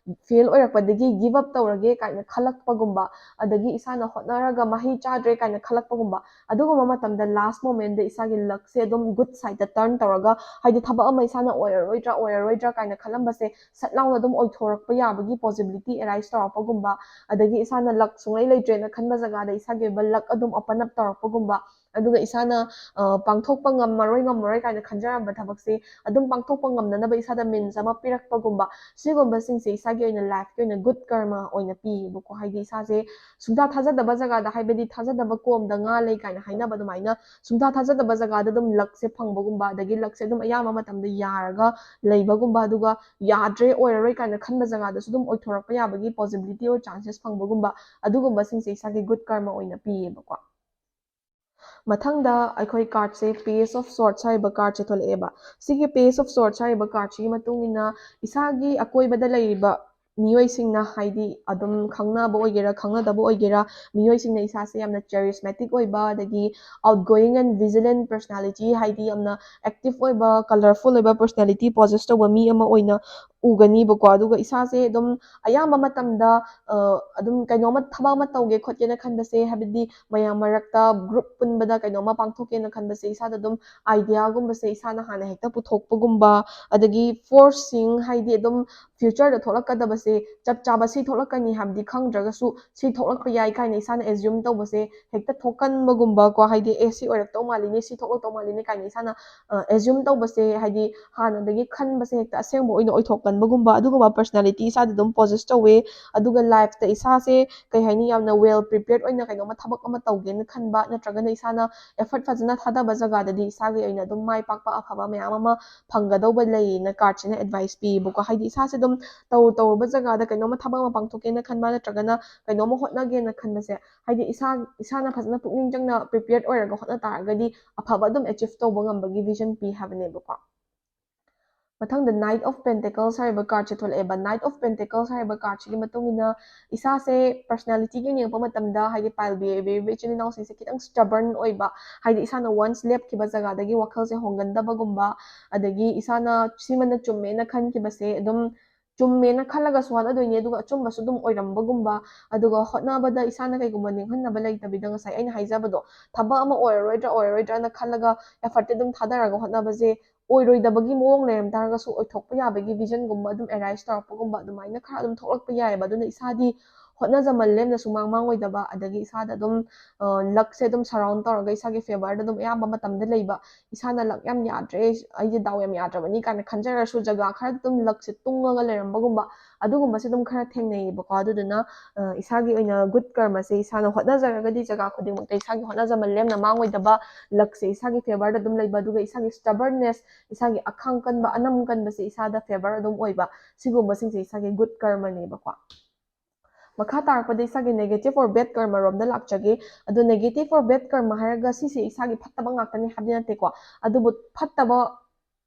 ꯐꯦꯜ ꯑꯣꯏꯔꯛꯄꯗꯒꯤ ꯒꯤꯞ ꯑꯞ ꯇꯧꯔꯒꯦ ꯀꯥꯏꯅ ꯈꯜꯂꯛꯄꯒꯨꯝꯕ, ꯑꯗꯒꯤ ꯏꯁꯥꯅ ꯍꯣꯠꯅꯔꯒ ꯃꯍꯩ ꯆꯥꯗ꯭ꯔꯦ ꯀꯥꯏꯅ ꯈꯜꯂꯛꯄꯒꯨꯝꯕ, ꯑꯗꯨꯒꯨꯝꯕ ꯃꯇꯝꯗ ꯂꯥꯁ ꯃꯣꯃꯦꯟꯗ ꯏꯁꯥꯒꯤ ꯂꯛꯁꯦ ꯑꯗꯨꯝ ꯒꯨꯗ ꯁꯥꯏꯗꯠꯇ ꯇꯔꯟ ꯇꯧꯔꯒ, ꯍꯥꯏꯗꯤ ꯊꯕꯛ ꯑꯃ ꯏꯁꯥꯅ ꯑꯣꯏꯔꯔꯣꯏꯗ꯭ꯔꯥ ꯑꯣꯏꯔꯔꯣꯏꯗ꯭ꯔꯥ ꯀꯥꯏꯅ ꯈꯜꯂꯝꯕꯁꯦ ꯁꯠ ꯂꯥꯎꯅ ꯑꯗꯨꯝ ꯑꯣꯏꯊꯣꯔꯛꯄ ꯌꯥꯕꯒꯤ ꯄꯣꯁꯤꯕꯤꯂꯤꯇꯤ ꯑꯦꯔꯥꯏꯁ ꯇꯧꯔꯛꯄꯒꯨꯝꯕ, ꯑꯗꯒꯤ ꯏꯁꯥꯅ ꯂꯛ ꯁꯨꯡꯂꯩ ꯂꯩꯇ꯭ꯔꯦꯅ ꯈꯟꯕ ꯖꯒꯥꯗ ꯏꯁꯥꯒꯤ ꯑꯣꯏꯕ ꯂꯛ ꯑꯗꯨꯝ ꯑꯣꯄꯟ ꯑꯞ ꯇꯧꯔꯛꯄꯒꯨꯝꯕ, ꯑꯗꯨꯒ ꯏꯁꯥꯅ, ꯑ, ꯄꯥꯡꯊꯣꯛꯄ ꯉꯝꯃꯔꯣꯏ ꯉꯝꯃꯔꯣꯏ ꯀꯥꯏꯅ ꯈꯟꯖꯔꯝꯕ ꯊꯕꯛꯁꯦ ꯑꯗꯨꯝ ꯄꯥꯡꯊꯣꯛꯄ ꯉꯝꯅꯅꯕ ꯏꯁꯥꯗ ꯃꯤꯟꯁ ꯑꯃ ꯄꯤꯔꯛꯄꯒꯨꯝꯕ, ꯁꯤꯒꯨꯝꯕꯁꯤꯡꯁꯦ ꯏꯁꯥꯒꯤ ꯑꯣꯏꯅ ꯂꯥꯏꯐꯀꯤ ꯑꯣꯏꯅ ꯒꯨꯗ ꯀꯔꯃ ꯑꯣꯏꯅ ꯄꯤꯌꯦꯕꯀꯣ꯫ ꯍꯥꯏꯗꯤ ꯏꯁꯥꯁꯦ ꯁꯨꯡꯊꯥ ꯊꯥꯖꯗꯕ ꯖꯒꯥꯗ, ꯍꯥꯏꯕꯗꯤ ꯊꯥꯖꯗꯕ ꯀꯣꯝꯗ ꯉꯥ ꯂꯩ ꯀꯥꯏꯅ ꯍꯥꯏꯅꯕ ꯑꯗꯨꯃꯥꯏꯅ, ꯁꯨꯡꯊꯥ ꯊꯥꯖꯗꯕ ꯖꯒꯥꯗ ꯑꯗꯨꯝ ꯂꯛꯁꯦ ꯐꯪꯕꯒꯨꯝꯕ, ꯑꯗꯒꯤ ꯂꯛꯁꯦ ꯑꯗꯨꯝ ꯑꯌꯥꯝꯕ ꯃꯇꯝꯗ ꯌꯥꯔꯒ ꯂꯩꯕꯒꯨꯝꯕ, ꯑꯗꯨꯒ ꯌꯥꯗ꯭ꯔꯦ, ꯑꯣꯏꯔꯔꯣꯏ ꯀꯥꯏꯅ ꯈꯟꯕ ꯖꯒꯥꯗꯁꯨ ꯑꯗꯨꯝ ꯑꯣꯏꯊꯣꯔꯛꯄ ꯌꯥꯕꯒꯤ ꯄꯣꯁꯤꯕꯤꯂꯤꯇꯤ ꯑꯣꯔ ꯆꯥꯟꯁꯦꯁ ꯐꯪꯕꯒꯨꯝꯕ, ꯑꯗꯨꯒꯨꯝꯕꯁꯤꯡꯁꯦ ꯏꯁꯥꯒꯤ ꯒꯨꯗ ꯀꯔꯃ ꯑꯣꯏꯅ ꯄꯤꯌꯦꯕꯀꯣ꯫ ꯃꯊꯪꯗ ꯑꯩꯈꯣꯏ ꯀꯥꯔꯠꯁꯦ Page of Swords ꯍꯥꯏꯔꯤꯕ ꯀꯥꯔꯠꯁꯦ ꯊꯣꯛꯂꯛꯑꯦꯕ꯫ ꯁꯤꯒꯤ Page of Swords ꯍꯥꯏꯔꯤꯕ ꯀꯥꯔꯠꯁꯤꯒꯤ ꯃꯇꯨꯡ ꯏꯟꯅ ꯏꯁꯥꯒꯤ ꯑꯀꯣꯏꯕꯗ ꯂꯩꯔꯤꯕ ꯃꯤꯑꯣꯏꯁꯤꯡꯅ, ꯍꯥꯏꯗꯤ ꯑꯗꯨꯝ ꯈꯪꯅꯕ ꯑꯣꯏꯒꯦꯔꯥ ꯈꯪꯅꯗꯕ ꯑꯣꯏꯒꯦꯔꯥ, ꯃꯤꯑꯣꯏꯁꯤꯡꯅ ꯏꯁꯥꯁꯦ ꯌꯥꯝꯅ ꯆꯦꯔꯤꯁꯃꯦꯇꯤꯛ ꯑꯣꯏꯕ, ꯑꯗꯒꯤ outgoing and vigilant personality, ꯍꯥꯏꯗꯤ ꯌꯥꯝꯅ ꯑꯦꯛꯇꯤꯚ ꯑꯣꯏꯕ, ꯀꯂꯔꯐꯨꯜ ꯑꯣꯏꯕ ꯄꯔꯁꯅꯦꯂꯤꯇꯤ ꯄꯣꯖꯦꯁ ꯇꯧꯕ ꯃꯤ ꯑꯃ ꯑꯣꯏꯅ ꯎꯒꯅꯤꯕꯀꯣ꯫ ꯑꯗꯨꯒ ꯏꯁꯥꯁꯦ ꯑꯗꯨꯝ ꯑꯌꯥꯝꯕ ꯃꯇꯝꯗ, ꯑ, ꯑꯗꯨꯝ ꯀꯩꯅꯣꯝꯃ ꯊꯕꯛ ꯑꯃ ꯇꯧꯒꯦ ꯈꯣꯠꯀꯦꯅ ꯈꯟꯕꯁꯦ, ꯍꯥꯏꯕꯗꯤ ꯃꯌꯥꯝ ꯃꯔꯛꯇ ꯒ꯭ꯔꯨꯞ ꯄꯨꯟꯕꯗ ꯀꯩꯅꯣꯝꯃ ꯄꯥꯡꯊꯣꯛꯀꯦꯅ ꯈꯟꯕꯁꯦ, ꯏꯁꯥꯗ ꯑꯗꯨꯝ ꯑꯥꯏꯗꯤꯌꯥꯒꯨꯝꯕꯁꯦ ꯏꯁꯥꯅ ꯍꯥꯟꯅ ꯍꯦꯛꯇ ꯄꯨꯊꯣꯛꯄꯒꯨꯝꯕ, ꯑꯗꯒꯤ ꯐꯣꯔꯁꯤꯡ, ꯍꯥꯏꯗꯤ ꯑꯗꯨꯝ ꯐ꯭ꯌꯨꯆꯔꯗ ꯊꯣꯛꯂꯛꯀꯗꯕꯁꯦ ꯆꯞ ꯆꯥꯕ ꯁꯤ ꯊꯣꯛꯂꯛꯀꯅꯤ ꯍꯥꯏꯕꯗꯤ ꯈꯪꯗ꯭ꯔꯒꯁꯨ ꯁꯤ ꯊꯣꯛꯂꯛꯄ ꯌꯥꯏ ꯀꯥꯏꯅ ꯏꯁꯥꯅ ꯑꯦꯖ꯭ꯌꯨꯝ ꯇꯧꯕꯁꯦ ꯍꯦꯛꯇ ꯊꯣꯛꯀꯟꯕꯒꯨꯝꯕꯀꯣ, ꯍꯥꯏꯗꯤ ꯑꯦ ꯁꯤ ꯑꯣꯏꯔꯛꯇꯧ ꯃꯥꯜꯂꯤꯅꯦ, ꯁꯤ ꯊꯣꯛꯂꯛꯇꯧ ꯃꯥꯜꯂꯤꯅꯦ ꯀꯥꯏꯅ ꯏꯁꯥꯅ, ꯑ, ꯑꯦꯖ꯭ꯌꯨꯝ ꯇꯧꯕꯁꯦ, ꯍꯥꯏꯗꯤ ꯍꯥꯟꯅꯗꯒꯤ ꯈꯟꯕꯁꯦ ꯍꯦꯛꯇ ꯑꯁꯦꯡꯕ ꯑꯣꯏꯅ ꯑꯣꯏꯊꯣꯛꯄ ꯒꯨꯝꯕ ꯑꯗꯨꯒꯨꯝꯕ personality ꯏꯁꯥꯗ ꯑꯗꯨꯝ possess ꯇꯧꯋꯦ꯫ ꯑꯗꯨꯒ ꯂꯥꯏꯐꯇ ꯏꯁꯥꯁꯦ ꯀꯩ ꯍꯥꯏꯅꯤ, ꯌꯥꯝꯅ well prepared ꯑꯣꯏꯅ ꯀꯩꯅꯣꯝꯃ ꯊꯕꯛ ꯑꯃ ꯇꯧꯒꯦꯅ ꯈꯟꯕ, ꯅꯠꯇ꯭ꯔꯒꯅ ꯏꯁꯥꯅ effort ꯐꯖꯅ ꯊꯥꯗꯕ ꯖꯒꯥꯗꯗꯤ ꯏꯁꯥꯒꯤ ꯑꯣꯏꯅ ꯑꯗꯨꯝ ꯃꯥꯏ ꯄꯥꯛꯄ ꯑꯐꯕ ꯃꯌꯥꯝ ꯑꯃ ꯐꯪꯒꯗꯧꯕ ꯂꯩꯌꯦꯅ card ꯁꯤꯅ advice ꯄꯤꯌꯦꯕꯀꯣ꯫ ꯍꯥꯏꯗꯤ ꯏꯁꯥꯁꯦ ꯑꯗꯨꯝ ꯇꯧꯔꯨ ꯇꯧꯔꯨꯕ ꯖꯒꯥꯗ ꯀꯩꯅꯣꯝꯃ ꯊꯕꯛ ꯑꯃ ꯄꯥꯡꯊꯣꯛꯀꯦꯅ ꯈꯟꯕ, ꯅꯠꯇ꯭ꯔꯒꯅ ꯀꯩꯅꯣꯝꯃ ꯍꯣꯠꯅꯒꯦꯅ ꯈꯟꯕꯁꯦ, ꯍꯥꯏꯗꯤ ꯏꯁꯥ ꯏꯁꯥꯅ ꯐꯖꯅ ꯄꯨꯛꯅꯤꯡ ꯆꯪꯅ prepared ꯑꯣꯏꯔꯒ ꯍꯣꯠꯅ ꯇꯥꯔꯒꯗꯤ ꯑꯐꯕ ꯑꯗꯨꯝ achieve ꯇꯧꯕ ꯉꯝꯕꯒꯤ vision ꯄꯤ ꯍꯥꯏꯕꯅꯦꯕꯀꯣ꯫ ꯃꯊꯪꯗ Knight of Pentacles ꯍꯥꯏꯔꯤꯕ card say ꯊꯣꯛꯂꯛꯑꯦꯕ꯫ Knight of Pentacles ꯍꯥꯏꯔꯤꯕ card ꯁꯤꯒꯤ ꯃꯇꯨꯡ ꯏꯟꯅ ꯏꯁꯥꯁꯦ personality ꯒꯤ ꯌꯦꯡꯉꯛꯄ ꯃꯇꯝꯗ, ꯍꯥꯏꯗꯤ pile B ꯑꯣꯏꯕ ꯏꯆꯤꯜ ꯏꯅꯥꯎꯁꯤꯡꯁꯦ ꯈꯤꯇꯪ stubborn ꯑꯣꯏꯕ, ꯍꯥꯏꯗꯤ ꯏꯁꯥꯅ once ꯂꯦꯞꯈꯤꯕ ꯖꯒꯥꯗꯒꯤ ꯋꯥꯈꯜꯁꯦ ꯍꯣꯡꯒꯟꯗꯕꯒꯨꯝꯕ, ꯑꯗꯒꯤ ꯏꯁꯥꯅ ꯁꯤꯃꯅ ꯆꯨꯝꯃꯦꯅ ꯈꯟꯈꯤꯕꯁꯦ ꯑꯗꯨꯝ ꯆꯨꯝꯃꯦꯅ ꯈꯜꯂꯒꯁꯨ ꯍꯣꯠꯅꯗꯣꯏꯅꯤ, ꯑꯗꯨꯒ ꯑꯆꯨꯝꯕꯁꯨ ꯑꯗꯨꯝ ꯑꯣꯏꯔꯝꯕꯒꯨꯝꯕ, ꯑꯗꯨꯒ ꯍꯣꯠꯅꯕꯗ ꯏꯁꯥꯅ ꯀꯩꯒꯨꯝꯕ ꯅꯤꯡꯍꯟꯅꯕ ꯂꯩꯇꯕꯤꯗ, ꯉꯁꯥꯏ ꯑꯩꯅ ꯍꯥꯏꯖꯕꯗꯣ, ꯊꯕꯛ ꯑꯃ ꯑꯣꯏꯔꯔꯣꯏꯗ꯭ꯔꯥ ꯑꯣꯏꯔꯔꯣꯏꯗ꯭ꯔꯥꯅ ꯈꯜꯂꯒ effort ꯇꯤ ꯑꯗꯨꯝ ꯊꯥꯗꯔꯒ ꯍꯣꯠꯅꯕꯁꯦ ꯑꯣꯏꯔꯣꯏꯗꯕꯒꯤ ꯃꯑꯣꯡ ꯂꯩꯔꯝ ꯇꯥꯔꯒꯁꯨ ꯑꯣꯏꯊꯣꯛꯄ ꯌꯥꯕꯒꯤ vision ꯒꯨꯝꯕ ꯑꯗꯨꯝ arise ꯇꯧꯔꯛꯄꯒꯨꯝꯕ ꯑꯗꯨꯃꯥꯏꯅ ꯈꯔ ꯑꯗꯨꯝ ꯊꯣꯛꯂꯛꯄ ꯌꯥꯏꯑꯕ꯫ ꯑꯗꯨꯅ ꯏꯁꯥꯗꯤ ꯍꯣꯠꯅꯖꯃꯜ ꯂꯦꯝꯅ ꯁꯨꯃꯥꯡ ꯃꯥꯡꯉꯣꯏꯗꯕ, ꯑꯗꯒꯤ ꯏꯁꯥꯗ ꯑꯗꯨꯝ, ꯑ, luck ꯁꯦ ꯑꯗꯨꯝ surround ꯇꯧꯔꯒ ꯏꯁꯥꯒꯤ favour ꯗ ꯑꯗꯨꯝ ꯑꯌꯥꯝꯕ ꯃꯇꯝꯗ ꯂꯩꯕ, ꯏꯁꯥꯅ luck ꯌꯥꯝ ꯌꯥꯗ꯭ꯔꯦ, ꯑꯩꯁꯦ ꯗꯥꯎ ꯌꯥꯝ ꯌꯥꯗ꯭ꯔꯕꯅꯤ ꯀꯥꯏꯅ ꯈꯟꯖꯔꯁꯨ ꯖꯒꯥ ꯈꯔꯗ ꯑꯗꯨꯝ luck ꯁꯦ ꯇꯨꯡꯉꯒ ꯂꯩꯔꯝꯕꯒꯨꯝꯕ, ꯑꯗꯨꯒꯨꯝꯕꯁꯦ ꯑꯗꯨꯝ ꯈꯔ ꯊꯦꯡꯅꯩꯌꯦꯕꯀꯣ꯫ ꯑꯗꯨꯗꯨꯅ, ꯑ, ꯏꯁꯥꯒꯤ ꯑꯣꯏꯅ good ꯀꯔꯃꯁꯦ ꯏꯁꯥꯅ ꯍꯣꯠꯅꯖꯔꯒꯗꯤ ꯖꯒꯥ ꯈꯨꯗꯤꯡꯃꯛꯇ ꯏꯁꯥꯒꯤ ꯍꯣꯠꯅꯖꯃꯜ ꯂꯦꯝꯅ ꯃꯥꯡꯉꯣꯏꯗꯕ, luck ꯁꯦ ꯏꯁꯥꯒꯤ favour ꯗ ꯑꯗꯨꯝ ꯂꯩꯕ, ꯑꯗꯨꯒ ꯏꯁꯥꯒꯤ stubbornness, ꯏꯁꯥꯒꯤ ꯑꯈꯥꯡ ꯀꯟꯕ, ꯑꯅꯝ ꯀꯟꯕꯁꯦ ꯏꯁꯥꯗ favour ꯑꯗꯨꯝ ꯑꯣꯏꯕ, ꯁꯤꯒꯨꯝꯕꯁꯤꯡꯁꯦ ꯏꯁꯥꯒꯤ good ꯀꯔꯃꯅꯦꯕꯀꯣ꯫ ꯃꯈꯥ ꯇꯥꯔꯛꯄꯗ ꯏꯁꯥꯒꯤ negative or bad ꯀꯔꯃꯔꯣꯝꯗ ꯂꯥꯛꯆꯒꯦ꯫ ꯑꯗꯣ negative or bad ꯀꯔꯃ ꯍꯥꯏꯔꯒ ꯁꯤꯁꯦ ꯏꯁꯥꯒꯤ ꯐꯠꯇꯕ ꯉꯥꯛꯇꯅꯤ ꯍꯥꯏꯕꯗꯤ ꯅꯠꯇꯦꯀꯣ, ꯑꯗꯨꯕꯨ ꯐꯠꯇꯕ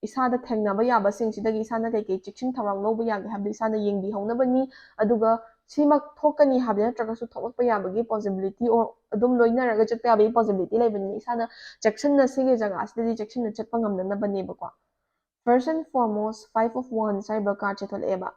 ꯏꯁꯥꯗ ꯊꯦꯡꯅꯕ ꯌꯥꯕꯁꯤꯡꯁꯤꯗꯒꯤ ꯏꯁꯥꯅ ꯀꯩꯀꯩ ꯆꯦꯛꯁꯤꯟ ꯊꯧꯔꯥꯡ ꯂꯧꯕ ꯌꯥꯒꯦ ꯍꯥꯏꯕꯗꯨ ꯏꯁꯥꯅ ꯌꯦꯡꯕꯤꯍꯧꯅꯕꯅꯤ꯫ ꯑꯗꯨꯒ ꯁꯤꯃꯛ ꯊꯣꯛꯀꯅꯤ ꯍꯥꯏꯕꯗꯤ ꯅꯠꯇ꯭ꯔꯒꯁꯨ ꯊꯣꯛꯂꯛꯄ ꯌꯥꯕꯒꯤ possibility or ꯑꯗꯨꯝ ꯂꯣꯏꯅꯔꯒ ꯆꯠꯄ ꯌꯥꯕꯒꯤ possibility ꯂꯩꯕꯅꯤꯅ ꯏꯁꯥꯅ ꯆꯦꯛꯁꯤꯟꯅ ꯁꯤꯒꯤ ꯖꯒꯥꯁꯤꯗꯗꯤ ꯆꯦꯛꯁꯤꯟꯅ ꯆꯠꯄ ꯉꯝꯅꯅꯕꯅꯦꯕꯀꯣ꯫ First and foremost, Five of Wands ꯍꯥꯏꯔꯤꯕ card ꯁꯦ ꯊꯣꯛꯂꯛꯑꯦꯕ꯫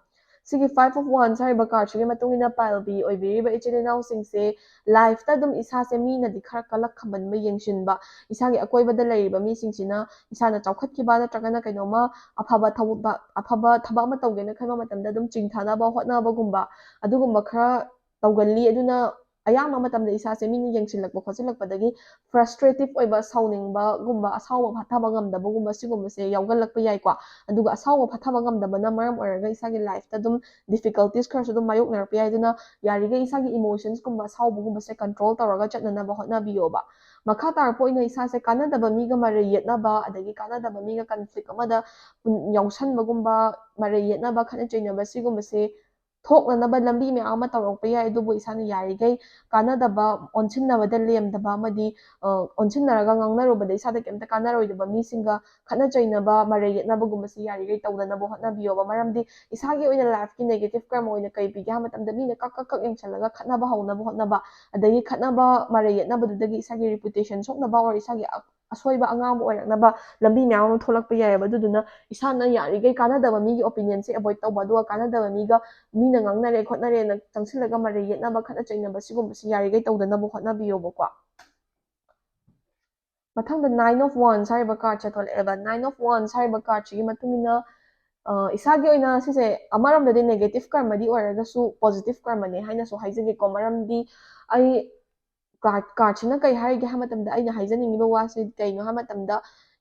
ꯁꯤꯒꯤ Five of Wands ꯍꯥꯏꯔꯤꯕ card ꯁꯤꯒꯤ ꯃꯇꯨꯡ ꯏꯟꯅ pile B ꯑꯣꯏꯕꯤꯔꯤꯕ ꯏꯆꯤꯜ ꯏꯅꯥꯎꯁꯤꯡꯁꯦ life ꯇ ꯑꯗꯨꯝ ꯏꯁꯥꯁꯦ ꯃꯤꯅꯗꯤ ꯈꯔ ꯀꯜꯂꯛ ꯈꯝꯕꯟꯕ ꯌꯦꯡꯁꯤꯟꯕ, ꯏꯁꯥꯒꯤ ꯑꯀꯣꯏꯕꯗ ꯂꯩꯔꯤꯕ ꯃꯤꯁꯤꯡꯁꯤꯅ ꯏꯁꯥꯅ ꯆꯥꯎꯈꯠꯈꯤꯕ ꯅꯠꯇ꯭ꯔꯒꯅ ꯀꯩꯅꯣꯝꯃ ꯑꯐꯕ ꯊꯕꯛ, ꯑꯐꯕ ꯊꯕꯛ ꯑꯃ ꯇꯧꯒꯦꯅ ꯈꯟꯕ ꯃꯇꯝꯗ ꯑꯗꯨꯝ ꯆꯤꯡꯊꯅꯕ ꯍꯣꯠꯅꯕꯒꯨꯝꯕ ꯑꯗꯨꯒꯨꯝꯕ ꯈꯔ ꯇꯧꯒꯜꯂꯤ꯫ ꯑꯗꯨꯅ ꯑꯌꯥꯝꯕ ꯃꯇꯝꯗ ꯏꯁꯥꯁꯦ ꯃꯤꯅ ꯌꯦꯡꯁꯤꯜꯂꯛꯄ ꯈꯣꯠꯆꯤꯜꯂꯛꯄꯗꯒꯤ ꯐ꯭ꯔꯁꯇ꯭ꯔꯦꯇꯤꯞ ꯑꯣꯏꯕ, ꯁꯥꯎꯅꯤꯡꯕꯒꯨꯝꯕ, ꯑꯁꯥꯎꯕ ꯐꯥꯊꯕ ꯉꯝꯗꯕꯒꯨꯝꯕ ꯁꯤꯒꯨꯝꯕꯁꯦ ꯌꯥꯎꯒꯜꯂꯛꯄ ꯌꯥꯏꯀꯣ꯫ ꯑꯗꯨꯒ ꯑꯁꯥꯎꯕ ꯐꯥꯊꯕ ꯉꯝꯗꯕꯅ ꯃꯔꯝ ꯑꯣꯏꯔꯒ ꯏꯁꯥꯒꯤ ꯂꯥꯏꯐꯇ ꯑꯗꯨꯝ ꯗꯤꯐꯤꯀꯜꯇꯤꯁ ꯈꯔꯁꯨ ꯑꯗꯨꯝ ꯃꯥꯌꯣꯛꯅꯔꯛꯄ ꯌꯥꯏ꯫ ꯑꯗꯨꯅ ꯌꯥꯔꯤꯈꯩ ꯏꯁꯥꯒꯤ ꯏꯃꯣꯁꯟꯁꯀꯨꯝꯕ, ꯑꯁꯥꯎꯕꯒꯨꯝꯕꯁꯦ ꯀꯟꯇ꯭ꯔꯣꯜ ꯇꯧꯔꯒ ꯆꯠꯅꯅꯕ ꯍꯣꯠꯅꯕꯤꯌꯣꯕ꯫ ꯃꯈꯥ ꯇꯥꯔꯛꯄ ꯑꯣꯏꯅ ꯏꯁꯥꯁꯦ ꯀꯥꯟꯅꯗꯕ ꯃꯤꯒ ꯃꯔꯩ ꯌꯦꯠꯅꯕ, ꯑꯗꯒꯤ ꯀꯥꯟꯅꯗꯕ ꯃꯤꯒ ꯀꯟꯐ꯭ꯂꯤꯛ ꯑꯃꯗ ꯄꯨꯟ-, ꯌꯥꯎꯁꯟꯕꯒꯨꯝꯕ, ꯃꯔꯩ ꯌꯦꯠꯅꯕ, ꯈꯠꯅ ꯆꯩꯅꯕ ꯁꯤꯒꯨꯝꯕꯁꯦ ꯊꯣꯛꯅꯅꯕ ꯂꯝꯕꯤ ꯃꯌꯥꯝ ꯑꯃ ꯇꯧꯔꯛꯄ ꯌꯥꯏ꯫ ꯑꯗꯨꯕꯨ ꯏꯁꯥꯅ ꯌꯥꯔꯤꯈꯩ ꯀꯥꯟꯅꯗꯕ, ꯑꯣꯟꯁꯤꯟꯅꯕꯗ ꯂꯦꯝꯗꯕ ꯑꯃꯗꯤ, ꯑ, ꯑꯣꯟꯁꯤꯟꯅꯔꯒ ꯉꯥꯡꯅꯔꯨꯕꯗ ꯏꯁꯥꯗ ꯀꯩꯝꯇ ꯀꯥꯟꯅꯔꯣꯏꯗꯕ ꯃꯤꯁꯤꯡꯒ ꯈꯠꯅ ꯆꯩꯅꯕ, ꯃꯔꯩ ꯌꯦꯠꯅꯕꯒꯨꯝꯕꯁꯤ ꯌꯥꯔꯤꯈꯩ ꯇꯧꯗꯅꯕ ꯍꯣꯠꯅꯕꯤꯌꯣꯕ꯫ ꯃꯔꯝꯗꯤ ꯏꯁꯥꯒꯤ ꯑꯣꯏꯅ ꯂꯥꯏꯐꯀꯤ ꯅꯦꯒꯦꯇꯤꯞ ꯀꯔꯃ ꯑꯣꯏꯅ ꯀꯩ ꯄꯤꯒꯦ ꯍꯥꯏꯕ ꯃꯇꯝꯗ ꯃꯤꯅ ꯀꯛ ꯀꯛ ꯀꯛ ꯌꯦꯡꯁꯜꯂꯒ ꯈꯠꯅꯕ ꯍꯧꯅꯕ ꯍꯣꯠꯅꯕ, ꯑꯗꯒꯤ ꯈꯠꯅꯕ, ꯃꯔꯩ ꯌꯦꯠꯅꯕꯗꯨꯗꯒꯤ ꯏꯁꯥꯒꯤ ꯔꯤꯄꯨꯇꯦꯁꯟ ꯁꯣꯛꯅꯕ ꯑꯣꯔ ꯏꯁꯥꯒꯤ ꯑ-, ꯑꯁꯣꯏꯕ ꯑꯉꯥꯡꯕ ꯑꯣꯏꯔꯛꯅꯕ ꯂꯝꯕꯤ ꯃꯌꯥꯝ ꯑꯃ ꯊꯣꯛꯂꯛꯄ ꯌꯥꯏꯑꯕ꯫ ꯑꯗꯨꯗꯨꯅ ꯏꯁꯥꯅ ꯌꯥꯔꯤꯈꯩ ꯀꯥꯟꯅꯗꯕ ꯃꯤꯒꯤ ꯑꯣꯄꯤꯅꯤꯌꯟꯁꯦ ꯑꯦꯚꯣꯏꯗ ꯇꯧꯕ, ꯑꯗꯨꯒ ꯀꯥꯟꯅꯗꯕ ꯃꯤꯒ ꯃꯤꯅ ꯉꯥꯡꯅꯔꯦ ꯈꯣꯠꯅꯔꯦꯅ ꯆꯪꯁꯤꯜꯂꯒ ꯃꯔꯩ ꯌꯦꯠꯅꯕ, ꯈꯠꯅ ꯆꯩꯅꯕ ꯁꯤꯒꯨꯝꯕꯁꯤ ꯌꯥꯔꯤꯈꯩ ꯇꯧꯗꯅꯕ ꯍꯣꯠꯅꯕꯤꯌꯣꯕꯀꯣ꯫ ꯃꯊꯪꯗ Nine of Wands ꯍꯥꯏꯔꯤꯕ ꯀꯥꯔꯠꯁꯦ ꯊꯣꯛꯂꯛꯑꯦꯕ꯫ Nine of Wands ꯍꯥꯏꯔꯤꯕ ꯀꯥꯔꯠꯁꯤꯒꯤ ꯃꯇꯨꯡ ꯏꯟꯅ, ꯑ, ꯏꯁꯥꯒꯤ ꯑꯣꯏꯅ ꯁꯤꯁꯦ ꯑꯃꯔꯣꯝꯗꯗꯤ ꯅꯦꯒꯦꯇꯤꯞ ꯀꯔꯃꯗꯤ ꯑꯣꯏꯔꯒꯁꯨ ꯄꯣꯖꯤꯇꯤꯞ ꯀꯔꯃꯅꯦ ꯍꯥꯏꯅꯁꯨ ꯍꯥꯏꯖꯒꯦꯀꯣ꯫ ꯃꯔꯝꯗꯤ ꯑꯩ ꯀꯥꯔꯠ, ꯀꯥꯔꯠꯁꯤꯅ ꯀꯩ ꯍꯥꯏꯔꯤꯒꯦ ꯍꯥꯏꯕ ꯃꯇꯝꯗ, ꯑꯩꯅ ꯍꯥꯏꯖꯅꯤꯡꯉꯤꯕ ꯋꯥꯁꯤ ꯀꯩꯅꯣ ꯍꯥꯏꯕ ꯃꯇꯝꯗ,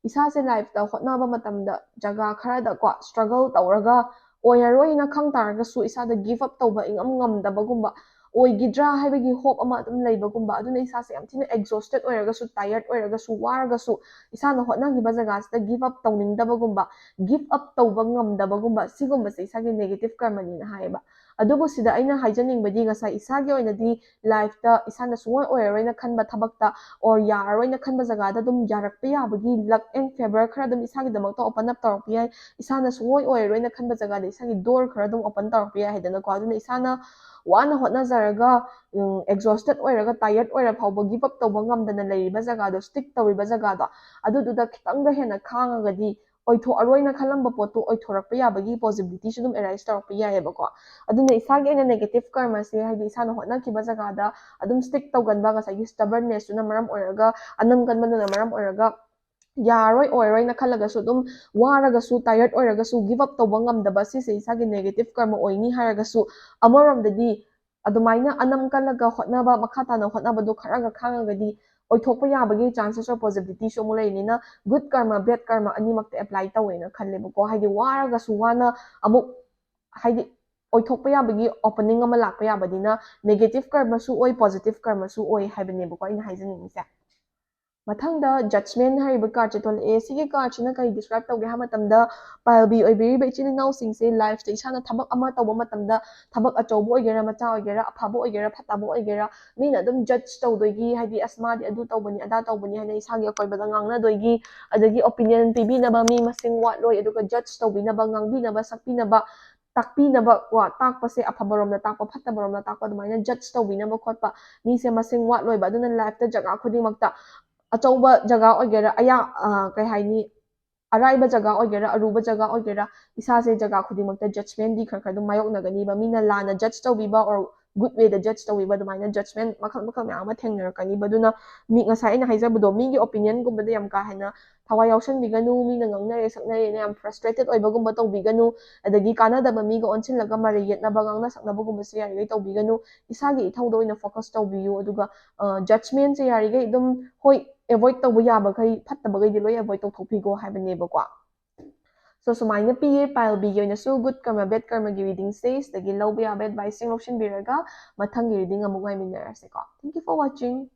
ꯏꯁꯥꯁꯦ ꯂꯥꯏꯐꯇ ꯍꯣꯠꯅꯕ ꯃꯇꯝꯗ ꯖꯒꯥ ꯈꯔꯗꯀꯣ ꯁ꯭ꯇ꯭ꯔꯒꯜ ꯇꯧꯔꯒ ꯑꯣꯏꯔꯔꯣꯏꯅ ꯈꯪ ꯇꯥꯔꯒꯁꯨ ꯏꯁꯥꯗ ꯒꯤꯞ ꯑꯞ ꯇꯧꯕ ꯏꯉꯝ ꯉꯝꯗꯕꯒꯨꯝꯕ, ꯑꯣꯏꯈꯤꯗ꯭ꯔꯥ ꯍꯥꯏꯕꯒꯤ ꯍꯣꯞ ꯑꯃ ꯑꯗꯨꯝ ꯂꯩꯕꯒꯨꯝꯕ, ꯑꯗꯨꯅ ꯏꯁꯥꯁꯦ ꯌꯥꯝ ꯊꯤꯅ ꯑꯦꯛꯖꯣꯁꯇꯦꯠ ꯑꯣꯏꯔꯒꯁꯨ, ꯇꯥꯏꯌꯔꯠ ꯑꯣꯏꯔꯒꯁꯨ, ꯋꯥꯔꯒꯁꯨ ꯏꯁꯥꯅ ꯍꯣꯠꯅꯈꯤꯕ ꯖꯒꯥꯁꯤꯗ ꯒꯤꯞ ꯑꯞ ꯇꯧꯅꯤꯡꯗꯕꯒꯨꯝꯕ, ꯒꯤꯞ ꯑꯞ ꯇꯧꯕ ꯉꯝꯗꯕꯒꯨꯝꯕ, ꯁꯤꯒꯨꯝꯕꯁꯦ ꯏꯁꯥꯒꯤ ꯅꯦꯒꯦꯇꯤꯞ ꯀꯔꯃꯅꯤꯅ ꯍꯥꯏꯌꯦꯕ꯫ ꯑꯗꯨꯕꯨ ꯁꯤꯗ ꯑꯩꯅ ꯍꯥꯏꯖꯅꯤꯡꯕꯗꯤ, ꯉꯁꯥꯏ ꯏꯁꯥꯒꯤ ꯑꯣꯏꯅꯗꯤ ꯂꯥꯏꯐꯇ ꯏꯁꯥꯅ ꯁꯨꯡꯑꯣꯏ ꯑꯣꯏꯔꯔꯣꯏꯅ ꯈꯟꯕ ꯊꯕꯛꯇ, ꯑꯣꯔ ꯌꯥꯔꯔꯣꯏꯅ ꯈꯟꯕ ꯖꯒꯥꯗ ꯑꯗꯨꯝ ꯌꯥꯔꯛꯄ ꯌꯥꯕꯒꯤ luck and favour ꯈꯔ ꯑꯗꯨꯝ ꯏꯁꯥꯒꯤꯗꯃꯛꯇ open up ꯇꯧꯔꯛꯄ ꯌꯥꯏ꯫ ꯏꯁꯥꯅ ꯁꯨꯡꯑꯣꯏ ꯑꯣꯏꯔꯔꯣꯏꯅ ꯈꯟꯕ ꯖꯒꯥꯗ ꯏꯁꯥꯒꯤ door ꯈꯔ ꯑꯗꯨꯝ open ꯇꯧꯔꯛꯄ ꯌꯥꯏ ꯍꯥꯏꯗꯅꯀꯣ꯫ ꯑꯗꯨꯅ ꯏꯁꯥꯅ ꯋꯥꯅ ꯍꯣꯠꯅꯖꯔꯒ, ꯎꯝ, exhausted ꯑꯣꯏꯔꯒ, tired ꯑꯣꯏꯔ ꯐꯥꯎꯕ ꯒꯤꯞ ꯑꯞ ꯇꯧꯕ ꯉꯝꯗꯅ ꯂꯩꯔꯤꯕ ꯖꯒꯥꯗꯣ, ꯁ꯭ꯇꯤꯛ ꯇꯧꯔꯤꯕ ꯖꯒꯥꯗꯣ, ꯑꯗꯨꯗꯨꯗ ꯈꯤꯇꯪꯒ ꯍꯦꯟꯅ ꯈꯥꯡꯉꯒꯗꯤ ꯑꯣꯏꯊꯣꯛꯑꯔꯣꯏꯅ ꯈꯜꯂꯝꯕ ꯄꯣꯠꯇꯣ ꯑꯣꯏꯊꯣꯔꯛꯄ ꯌꯥꯕꯒꯤ ꯄꯣꯁꯤꯕꯤꯂꯤꯇꯤꯁꯨ ꯑꯗꯨꯝ ꯑꯦꯔꯥꯏꯁ ꯇꯧꯔꯛꯄ ꯌꯥꯏꯑꯕꯀꯣ꯫ ꯑꯗꯨꯅ ꯏꯁꯥꯒꯤ ꯑꯣꯏꯅ ꯅꯦꯒꯦꯇꯤꯞ ꯀꯔꯃꯁꯦ, ꯍꯥꯏꯗꯤ ꯏꯁꯥꯅ ꯍꯣꯠꯅꯈꯤꯕ ꯖꯒꯥꯗ ꯑꯗꯨꯝ ꯁ꯭ꯇꯤꯛ ꯇꯧꯒꯟꯕ, ꯉꯁꯥꯏꯒꯤ ꯁ꯭ꯇꯕꯔꯅꯦꯁꯇꯨꯅ ꯃꯔꯝ ꯑꯣꯏꯔꯒ, ꯑꯅꯝ ꯀꯟꯕꯗꯨꯅ ꯃꯔꯝ ꯑꯣꯏꯔꯒ, ꯌꯥꯔꯣꯏ, ꯑꯣꯏꯔꯣꯏꯅ ꯈꯜꯂꯒꯁꯨ, ꯑꯗꯨꯝ ꯋꯥꯔꯒꯁꯨ, ꯇꯥꯏꯌꯔꯠ ꯑꯣꯏꯔꯒꯁꯨ, ꯒꯤꯞ ꯑꯞ ꯇꯧꯕ ꯉꯝꯗꯕ, ꯁꯤꯁꯦ ꯏꯁꯥꯒꯤ ꯅꯦꯒꯦꯇꯤꯞ ꯀꯔꯃ ꯑꯣꯏꯅꯤ ꯍꯥꯏꯔꯒꯁꯨ, ꯑꯃꯔꯣꯝꯗꯗꯤ ꯑꯗꯨꯃꯥꯏꯅ ꯑꯅꯝ ꯀꯜꯂꯒ ꯍꯣꯠꯅꯕ, ꯃꯈꯥ ꯇꯥꯅ ꯍꯣꯠꯅꯕꯗꯣ ꯈꯔꯒ ꯈꯥꯡꯉꯒꯗꯤ ꯑꯣꯏꯊꯣꯛꯄ ꯌꯥꯕꯒꯤ chances or possibility ꯁꯨ ꯑꯃꯨꯛ ꯂꯩꯔꯤꯅꯤꯅ good karma, bad karma ꯑꯅꯤꯃꯛꯇ apply ꯇꯧꯋꯦꯅ ꯈꯜꯂꯦꯕꯀꯣ꯫ ꯍꯥꯏꯗꯤ ꯋꯥꯔꯒꯁꯨ ꯋꯥꯅ ꯑꯃꯨꯛ ꯍꯥꯏꯗꯤ ꯑꯣꯏꯊꯣꯛꯄ ꯌꯥꯕꯒꯤ opening ꯑꯃ ꯂꯥꯛꯄ ꯌꯥꯕꯅꯤꯅ negative karma ꯁꯨ ꯑꯣꯏ, positive karma ꯁꯨ ꯑꯣꯏ ꯍꯥꯏꯕꯅꯦꯕꯀꯣ ꯑꯩꯅ ꯍꯥꯏꯖꯅꯤꯡꯉꯤꯁꯦ꯫ ꯃꯊꯪꯗ Judgment ꯍꯥꯏꯔꯤꯕ card ꯁꯦ ꯊꯣꯛꯂꯛꯑꯦ꯫ ꯁꯤꯒꯤ card ꯁꯤꯅ ꯀꯔꯤ describe ꯇꯧꯒꯦ ꯍꯥꯏꯕ ꯃꯇꯝꯗ, pile B ꯑꯣꯏꯕꯤꯔꯤꯕ ꯏꯆꯤꯜ ꯏꯅꯥꯎꯁꯤꯡꯁꯦ life ꯇ ꯏꯁꯥꯅ ꯊꯕꯛ ꯑꯃ ꯇꯧꯕ ꯃꯇꯝꯗ, ꯊꯕꯛ ꯑꯆꯧꯕ ꯑꯣꯏꯒꯦꯔꯥ ꯃꯆꯥ ꯑꯣꯏꯒꯦꯔꯥ, ꯑꯐꯕ ꯑꯣꯏꯒꯦꯔꯥ ꯐꯠꯇꯕ ꯑꯣꯏꯒꯦꯔꯥ, ꯃꯤꯅ ꯑꯗꯨꯝ judge ꯇꯧꯗꯣꯏꯒꯤ, ꯍꯥꯏꯗꯤ ꯑꯁ ꯃꯥꯗꯤ ꯑꯗꯨ ꯇꯧꯕꯅꯤ ꯑꯗꯥ ꯇꯧꯕꯅꯤ ꯍꯥꯏꯅ ꯏꯁꯥꯒꯤ ꯑꯀꯣꯏꯕꯗ ꯉꯥꯡꯅꯗꯣꯏꯒꯤ, ꯑꯗꯒꯤ opinion ꯄꯤꯕꯤꯅꯕ ꯃꯤ ꯃꯁꯤꯡ ꯋꯥꯠꯂꯣꯏ, ꯑꯗꯨꯒ judge ꯇꯧꯕꯤꯅꯕ, ꯉꯥꯡꯕꯤꯅꯕ, ꯁꯛꯄꯤꯅꯕ, ꯇꯥꯛꯄꯤꯅꯕ ꯀꯣ, ꯇꯥꯛꯄꯁꯦ ꯑꯐꯕꯔꯣꯝꯗ ꯇꯥꯛꯄ, ꯐꯠꯇꯕꯔꯣꯝꯗ ꯇꯥꯛꯄ, ꯑꯗꯨꯃꯥꯏꯅ judge ꯇꯧꯕꯤꯅꯕ ꯈꯣꯠꯄ ꯃꯤꯁꯦ ꯃꯁꯤꯡ ꯋꯥꯠꯂꯣꯏꯕ꯫ ꯑꯗꯨꯅ life ꯇ ꯖꯒꯥ ꯈꯨꯗꯤꯡꯃꯛꯇ ꯑꯆꯧꯕ ꯖꯒꯥ ꯑꯣꯏꯒꯦꯔꯥ, ꯑꯌꯥ-, ꯑ, ꯀꯩ ꯍꯥꯏꯅꯤ, ꯑꯔꯥꯏꯕ ꯖꯒꯥ ꯑꯣꯏꯒꯦꯔꯥ, ꯑꯔꯨꯕ ꯖꯒꯥ ꯑꯣꯏꯒꯦꯔꯥ, ꯏꯁꯥꯁꯦ ꯖꯒꯥ ꯈꯨꯗꯤꯡꯃꯛꯇ judgment ꯗꯤ ꯈꯔ ꯈꯔ ꯑꯗꯨꯝ ꯃꯥꯌꯣꯛꯅꯒꯅꯤꯕ꯫ ꯃꯤꯅ ꯂꯥꯟꯅ judge ꯇꯧꯕꯤꯕ or good way the judge ꯇꯧꯕꯤꯕ, ꯑꯗꯨꯃꯥꯏꯅ judgment ꯃꯈꯜ ꯃꯈꯜ ꯃꯌꯥꯝ ꯑꯃ ꯊꯦꯡꯅꯔꯛꯀꯅꯤꯕ꯫ ꯑꯗꯨꯅ ꯃꯤ, ꯉꯁꯥꯏ ꯑꯩꯅ ꯍꯥꯏꯖꯕꯗꯣ, ꯃꯤꯒꯤ opinion ꯒꯨꯝꯕꯗ ꯌꯥꯝ ꯀꯥ ꯍꯦꯟꯅ ꯊꯋꯥꯏ ꯌꯥꯎꯁꯟꯕꯤꯒꯅꯨ꯫ ꯃꯤꯅ ꯉꯥꯡꯅꯔꯦ ꯁꯛꯅꯔꯦꯅ ꯌꯥꯝ frustrated ꯑꯣꯏꯕꯒꯨꯝꯕ ꯇꯧꯕꯤꯒꯅꯨ꯫ ꯑꯗꯒꯤ ꯀꯥꯟꯅꯗꯕ ꯃꯤꯒ ꯑꯣꯟꯁꯤꯜꯂꯒ ꯃꯔꯩ ꯌꯦꯠꯅꯕ, ꯉꯥꯡꯅ ꯁꯛꯅꯕꯒꯨꯝꯕꯁꯦ ꯌꯥꯔꯤꯈꯩ ꯇꯧꯕꯤꯒꯅꯨ꯫ ꯏꯁꯥꯒꯤ ꯏꯊꯧꯗ ꯑꯣꯏꯅ focus ꯇꯧꯕꯤꯌꯨ꯫ ꯑꯗꯨꯒ, ꯑ, judgment ꯁꯦ ꯌꯥꯔꯤꯈꯩ ꯑꯗꯨꯝ, ꯍꯣꯏ, avoid ꯇꯧꯕ ꯌꯥꯕꯈꯩ, ꯐꯠꯇꯕꯈꯩꯗꯤ ꯂꯣꯏ avoid ꯇꯧꯊꯣꯛꯄꯤꯈꯣ ꯍꯥꯏꯕꯅꯦꯕꯀꯣ꯫ So, ꯁꯨꯃꯥꯏꯅ ꯄꯤꯌꯦ, pile B ꯒꯤ ꯑꯣꯏꯅꯁꯨ good karma, bad karma ꯒꯤ reading ꯁꯦ꯫ ꯁꯤꯗꯒꯤ ꯂꯧꯕ ꯌꯥꯕ advice ꯁꯤꯡ ꯂꯧꯁꯤꯟꯕꯤꯔꯒ ꯃꯊꯪꯒꯤ reading ꯑꯃꯨꯛ ꯉꯥꯏꯃꯤꯟꯅꯔꯁꯦꯀꯣ꯫ Thank you for watching.